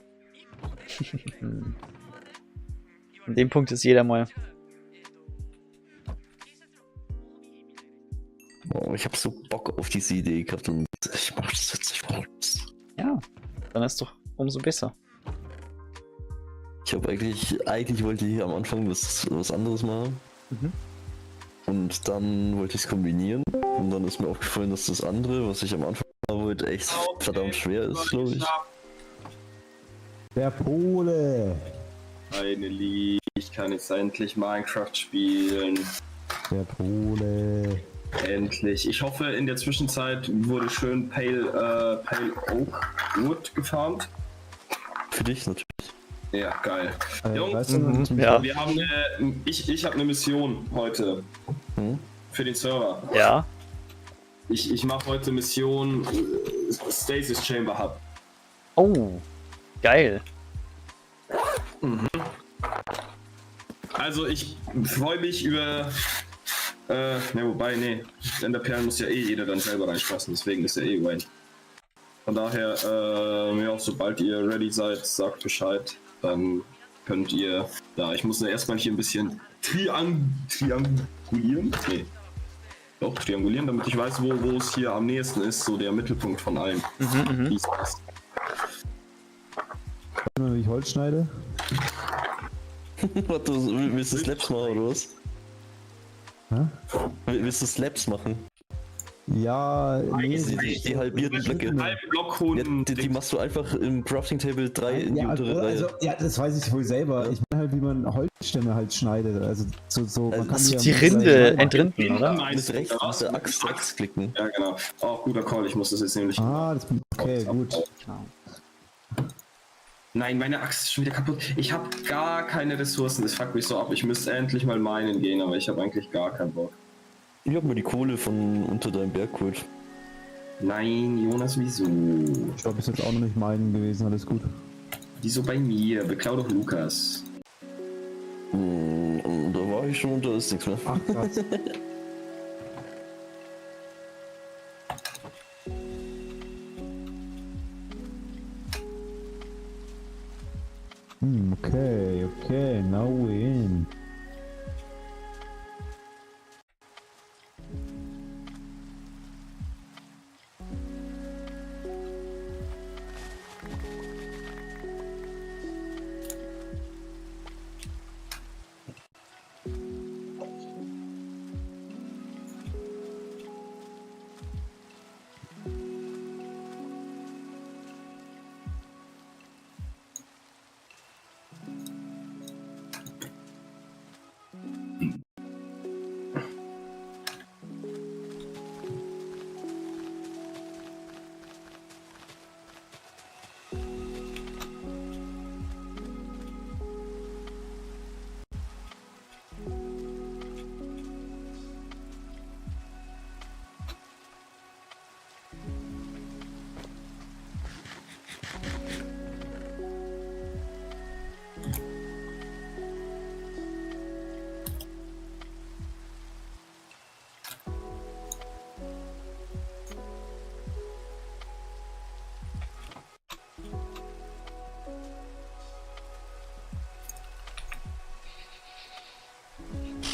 An dem Punkt ist jeder mal. Oh, ich hab so Bock auf diese Idee gehabt und ich mach das jetzt, ich mach das. Ja, dann ist doch umso besser. Ich hab eigentlich wollte ich am Anfang was anderes machen. Mhm. Und dann wollte ich's kombinieren. Und dann ist mir aufgefallen, dass das andere, was ich am Anfang machen wollte, echt verdammt schwer ist, glaub ich. Der Pole! Finally, ich kann jetzt endlich Minecraft spielen. Der Pole. Endlich. Ich hoffe, in der Zwischenzeit wurde schön Pale Oak Wood gefarmt. Für dich natürlich. Ja, geil. Jungs, Weißt du, Mhm, ja. Wir haben eine, ich habe eine Mission heute. Hm? Für den Server. Ja. Ich mache heute Mission Stasis Chamber Hub. Oh, geil. Mhm. Also ich freue mich über... Ne, wobei, nee. Enderperlen muss ja eh jeder dann selber reinschmeißen, deswegen ist ja eh Wayne. Von daher, ja, sobald ihr ready seid, sagt Bescheid. Dann könnt ihr da. Ich muss erstmal hier ein bisschen triangulieren. Nee. Doch, triangulieren, damit ich weiß, wo es hier am nächsten ist, so der Mittelpunkt von allem. Mhm, Dies, das. Wie ich Holz schneide? Warte, willst du Slaps machen oder was? Hä? Willst du Slaps machen? Ja, nee. Die halbierten Blöcke. Halben Block holen. Ja, die machst du einfach im Crafting Table 3 in die ja, untere Reihe. also, ja, das weiß ich wohl selber. Ich meine halt, wie man Holzstämme halt schneidet. Also so man kann Also ja die mit Rinde seinen- entrinden, oder? Mit rechts mit der Axt klicken. Ja, genau. Auch guter Call, ich muss das jetzt nämlich. Ah, das, okay, gut. Nein, meine Axt ist schon wieder kaputt. Ich habe gar keine Ressourcen. Das fuckt mich so ab. Ich müsste endlich mal minen gehen, aber ich habe eigentlich gar keinen Bock. Ich hab mir die Kohle von unter deinem Berg geholt. Nein, Jonas, wieso? Ich glaube, ist jetzt auch noch nicht meinen gewesen, alles gut. Wieso bei mir? Beklau doch Lukas. Da war ich schon und da ist nichts mehr. Ach, krass. Okay, okay, now we're in.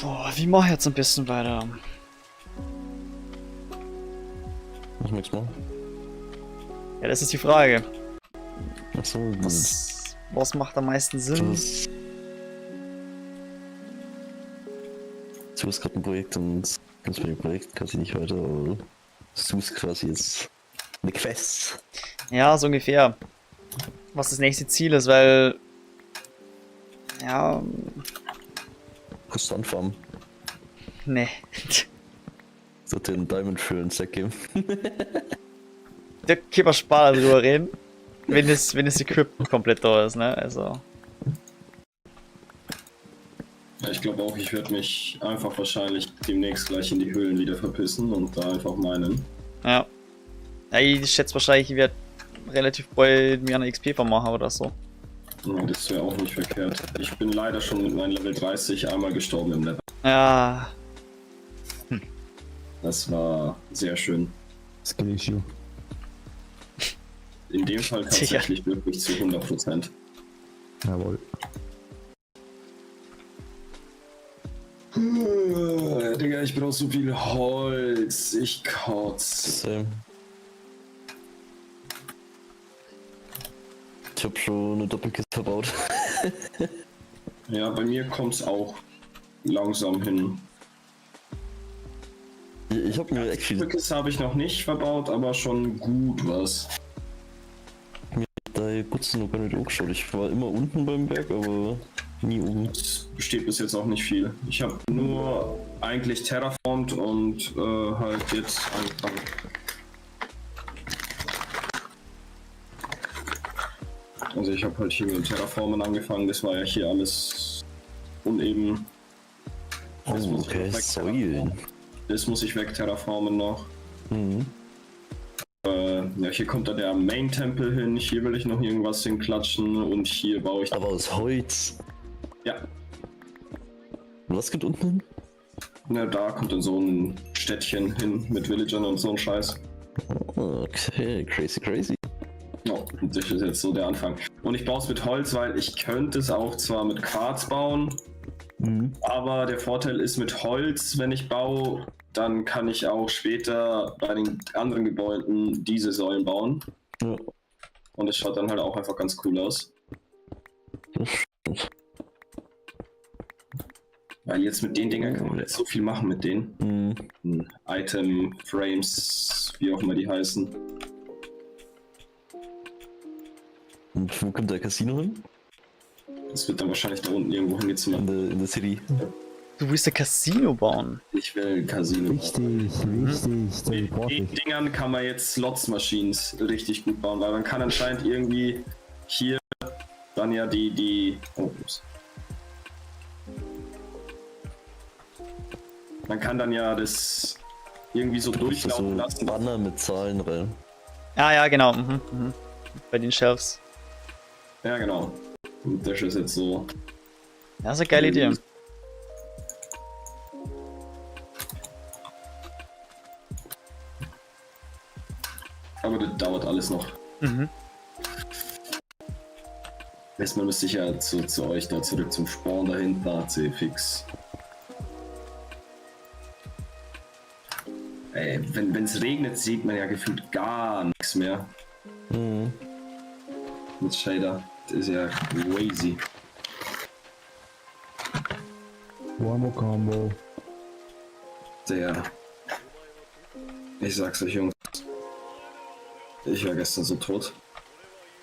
Boah, wie mach ich jetzt ein bisschen weiter? Was möchtest du machen? Ja, das ist die Frage. Achso, Was macht am meisten Sinn? Du hast gerade ein Projekt und kommst bei dem Projekt quasi nicht weiter, aber suchst quasi jetzt eine Quest. Ja, so ungefähr. Was das nächste Ziel ist, weil. Ja. Konstant farmen. Nee. Sollte einen Diamond für einen Sack geben. Da können wir später drüber reden. Wenn das Equipment komplett da ist, ne? Also. Ja, ich glaube auch, ich werde mich einfach wahrscheinlich demnächst gleich in die Höhlen wieder verpissen und da einfach meinen. Ja. Ja, ich schätze wahrscheinlich, ich werde relativ bald mir eine XP vermachen oder so. Ja, das wäre auch nicht verkehrt. Ich bin leider schon mit meinem Level 30 einmal gestorben im Level. Ja. Das war sehr schön. Skill Issue. In dem Fall tatsächlich wirklich zu 100%. Jawohl. Digga, ich brauche so viel Holz. Ich kotze. Same. Ich hab schon eine Doppelkiste verbaut. Ja, bei mir kommt's auch langsam hin. Ich hab mir actually Doppelkiste habe ich noch nicht verbaut, aber schon gut was. da kurz noch gar nicht angeschaut. Ich war immer unten beim Berg, aber nie oben. Es besteht bis jetzt auch nicht viel. Ich habe nur eigentlich terraformt und halt jetzt angefangen. Also ich habe halt hier mit dem Terraformen angefangen, das war ja hier alles uneben. Das Oh, muss ich okay, noch Säulen. Das muss ich wegterraformen noch. Mhm. Ja, hier kommt dann der Main-Tempel hin, hier will ich noch irgendwas hinklatschen und hier baue ich... Aber aus Holz. Ja, Und was kommt unten hin? na, da kommt dann so ein Städtchen hin mit Villagern und so ein Scheiß. Okay, crazy, crazy. Ja, und das ist jetzt so der Anfang. Und ich baue es mit Holz, weil ich könnte es auch zwar mit Quarz bauen, Mhm. aber der Vorteil ist mit Holz, wenn ich baue, dann kann ich auch später bei den anderen Gebäuden diese Säulen bauen. Ja, Und es schaut dann halt auch einfach ganz cool aus. das stimmt. Weil jetzt mit den Dingern kann man jetzt so viel machen mit denen. Mhm. Item, Frames, wie auch immer die heißen. Und wo kommt der Casino hin? Das wird dann wahrscheinlich da unten irgendwo hingezimmert. In der City. Du willst ein Casino bauen. Ich will ein Casino. Wichtig, wichtig. Mit brauch den ich. Dingern kann man jetzt Slots-Machines richtig gut bauen, weil man kann anscheinend irgendwie hier dann ja die. Oh, ups. Man kann dann ja das irgendwie so Da so durchlaufen lassen. Banner mit Zahlen rein. Ah ja, genau. Mhm, mhm. Bei den Shelves. Ja, genau. Und das ist jetzt so. Ja, ist eine geile Idee. Aber das dauert alles noch. Mhm. Erstmal müsste ich ja zu euch da zurück zum Spawn da hinten, AC fix. Ey, wenn es regnet, sieht man ja gefühlt gar nichts mehr. Mhm. Mit Shader. Das ist ja crazy. Wombo Combo. Der. Ich sag's euch, Jungs. Ich war gestern so tot.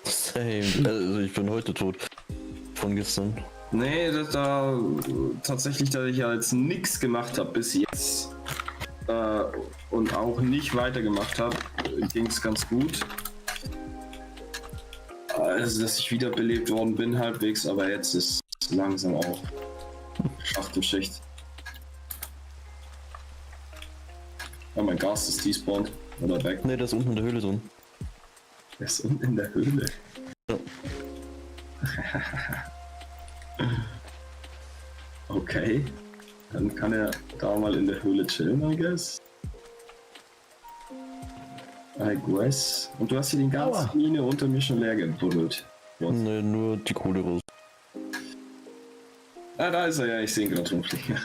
Same. Also ich bin heute tot. Von gestern. Nee, das da tatsächlich, dass ich ja jetzt nichts gemacht habe bis jetzt und auch nicht weitergemacht habe, ging es ganz gut. Also, dass ich wiederbelebt worden bin halbwegs, aber jetzt ist langsam auch Schacht und Schicht. Oh, mein Gas ist despawned. Oder weg. Ne, der ist unten in der Höhle drin. Der ist unten in der Höhle. Ja. Okay. Dann kann er da mal in der Höhle chillen, I guess. I guess. Und du hast hier den ganzen Mine unter mir schon leer gebuddelt. What? Ne, nur die Kohle raus. Ah, da ist er ja, ich sehe ihn gerade rumfliegen.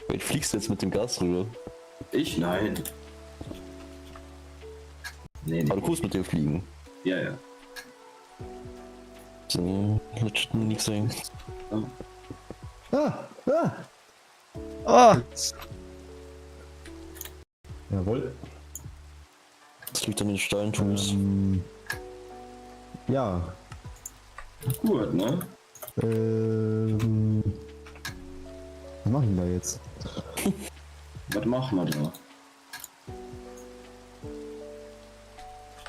Wait, fliegst du jetzt mit dem Gas rüber? Ich? Nein. Nee, Aber nee. du kannst mit dem fliegen. Ja, ja. So, legit nichts sagen. Ah! Ah! Oh! Jawohl. Das liegt an den Steintools. Ja. Gut, ne? Was mach ich denn da jetzt? Was machen wir da?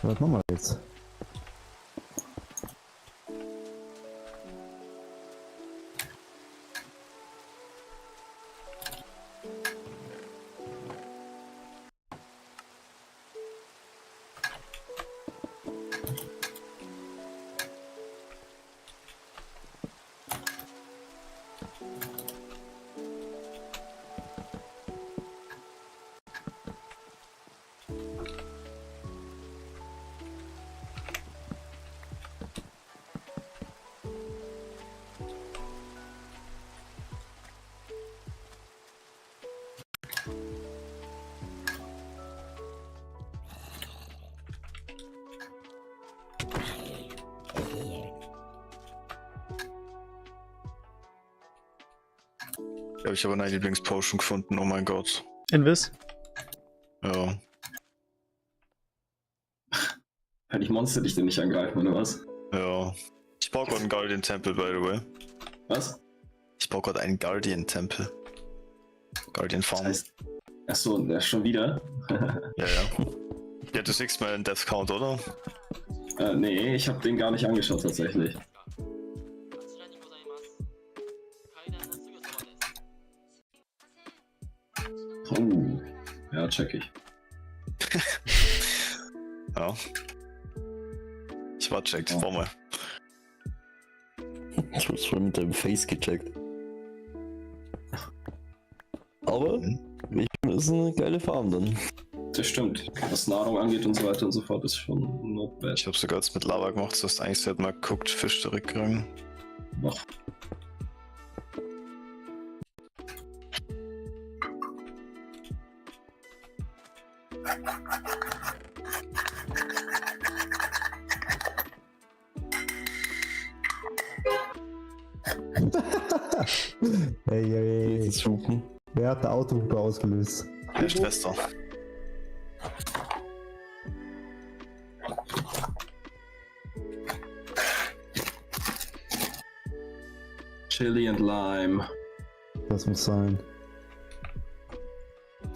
Was machen wir jetzt? Ja, ich habe eine Lieblingspotion gefunden, oh mein Gott. Invis? Ja. Kann ich Monster dich denn nicht angreifen, oder was? Ja. Ich baue gerade einen Guardian Temple, by the way. Was? Ich baue gerade einen Guardian Tempel. Guardian Farm. Das heißt. Achso, ja, schon wieder? Ja, ja. Ja, du siehst meinen Death Count, oder? Nee, ich habe den gar nicht angeschaut tatsächlich. Oh, ja, check ich. Ja. Ich war checkt, Ja. vor mal. Ich hab's voll mit deinem Face gecheckt. Aber ich finde, es ist eine geile Farm dann. Das stimmt. Was Nahrung angeht und so weiter und so fort, ist schon not bad. Ich habe sogar jetzt mit Lava gemacht, das heißt eigentlich sollte man geguckt, Fisch zurückkriegen. Noch. Hey, hey, hey, hey. Jetzt hupen. Wer hat der Autohupe ausgelöst? Der Schwester. Chili and Lime. Das muss sein.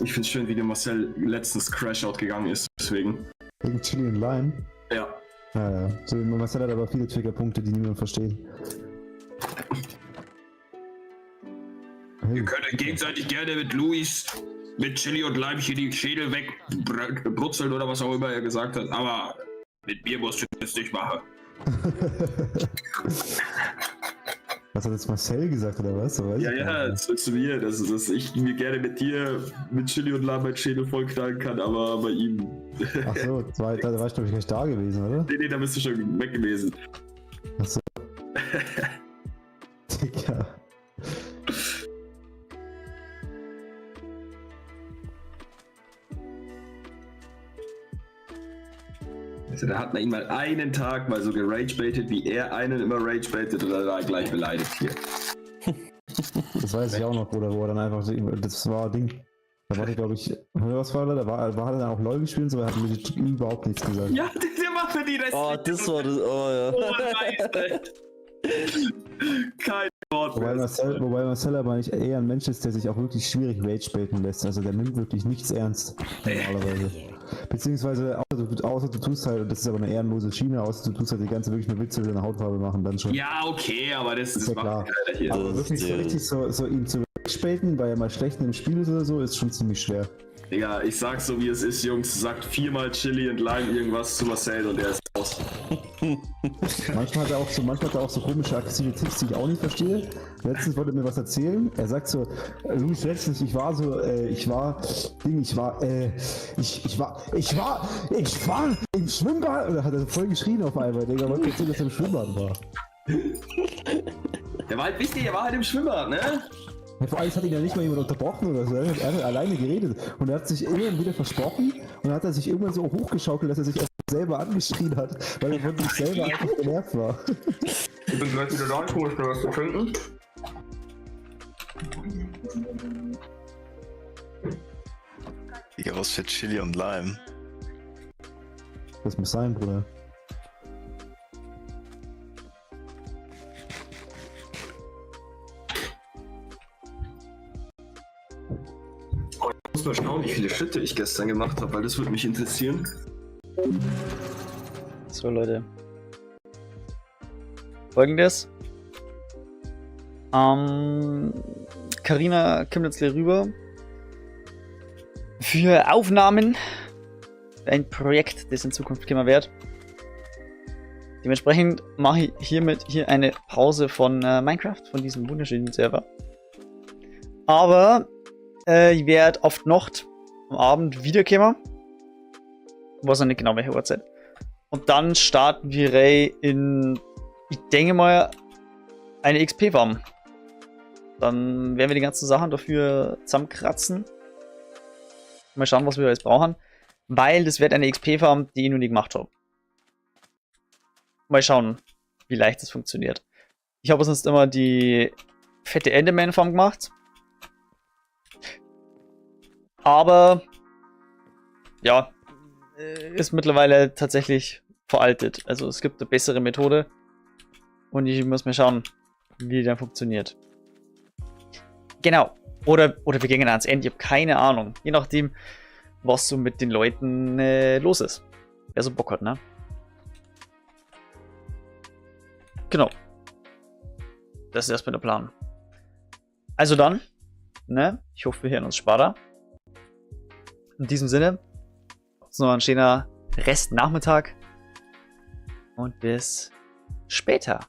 Ich find's schön, wie der Marcel letztens Crash-Out gegangen ist, deswegen. Wegen Chili und Lime? Ja. Ja, ja. So, Marcel hat aber viele Triggerpunkte, die niemand versteht. Hey. Wir können gegenseitig gerne mit Luis, mit Chili und Lime hier die Schädel wegbrutzeln oder was auch immer er gesagt hat, aber mit mir musst du das nicht machen. Was hat jetzt Marcel gesagt oder was? Weiß Ja, ich gar ja, nicht. zu mir, dass ich mir gerne mit dir mit Chili und Lime meinen Schädel vollknallen kann, aber bei ihm. Ach so, da war ich glaube ich gar nicht da gewesen, oder? Nee, nee, da bist du schon weg gewesen. Ach so. Digga. Also, da hat man ihn mal einen Tag mal so geragebaitet, wie er einen immer ragebaitet und dann war er gleich beleidigt hier. Das weiß ich auch noch, Bruder, wo er dann einfach so, das war Ding. Da war ich, glaube ich, was war da? Da war, war er dann auch LOL gespielt und so, er hat mir überhaupt nichts gesagt. Ja, der macht mir die Rest. Oh, das war das. Oh ja. Oh, nice, ey. Keine Wort Wobei mehr. Marcel aber nicht eher ein Mensch ist, der sich auch wirklich schwierig rage-baiten lässt. Also der nimmt wirklich nichts ernst. Normalerweise. Beziehungsweise, außer du tust halt, und das ist aber eine ehrenlose Schiene, außer du tust halt die ganze wirklich nur Witze über deine Hautfarbe machen, dann schon. Ja, okay, aber das, Ist das ja macht klar. keiner hier. Aber Das wirklich ist so der- richtig so ihn zu rage-baiten, weil er mal schlecht in dem Spiel ist oder so, ist schon ziemlich schwer. Digga, ich sag's so wie es ist, Jungs. Sagt viermal Chili und Lime irgendwas zu Marcel und er ist raus. Manchmal hat er auch so komische aggressive Ticks, die ich auch nicht verstehe. Letztens wollte er mir was erzählen. Er sagt so, Luis, letztens, ich war so, ich war, Ding, ich war, ich, ich war, ich war, ich war im Schwimmbad. Und dann hat er so voll geschrien auf einmal. Digga, wollte erzählen, dass er im Schwimmbad war. Der war halt wichtig, er war halt im Schwimmbad, ne? Ja, vor allem es hat ihn ja nicht mal jemand unterbrochen oder so. Er hat alleine geredet. Und er hat sich immer wieder versprochen. Und dann hat er sich irgendwann so hochgeschaukelt, dass er sich erst selber angeschrien hat, weil er von sich selber einfach genervt war. Ich bin gleich wieder da, ich hole mir was zu trinken. Digga, was für Chili und Lime. Das muss sein, Bruder. Ich muss mal schauen, wie viele Schritte ich gestern gemacht habe, weil das würde mich interessieren. So, Leute. Folgendes. Carina kommt jetzt gleich rüber. Für Aufnahmen. Ein Projekt, das in Zukunft kommen wird. Dementsprechend mache ich hiermit hier eine Pause von Minecraft, von diesem wunderschönen Server. Aber ich werde auf die Nacht am Abend wiederkommen. Ich weiß noch nicht genau welche Uhrzeit. Und dann starten wir Ray in, ich denke mal, eine X P-Farm. Dann werden wir die ganzen Sachen dafür zusammenkratzen. Mal schauen, was wir alles brauchen. Weil das wird eine X P-Farm, die ich noch nie gemacht habe. Mal schauen, wie leicht das funktioniert. Ich habe sonst immer die fette Enderman-Farm gemacht. Aber, ja, ist mittlerweile tatsächlich veraltet. Also es gibt eine bessere Methode. Und ich muss mal schauen, wie die dann funktioniert. Genau. Oder wir gehen ans Ende. Ich hab keine Ahnung. Je nachdem, was so mit den Leuten los ist. Wer so Bock hat, ne? Genau. Das ist erstmal der Plan. Also dann, ne? Ich hoffe, wir hören uns später. In diesem Sinne, noch ein schöner Restnachmittag. Und bis später.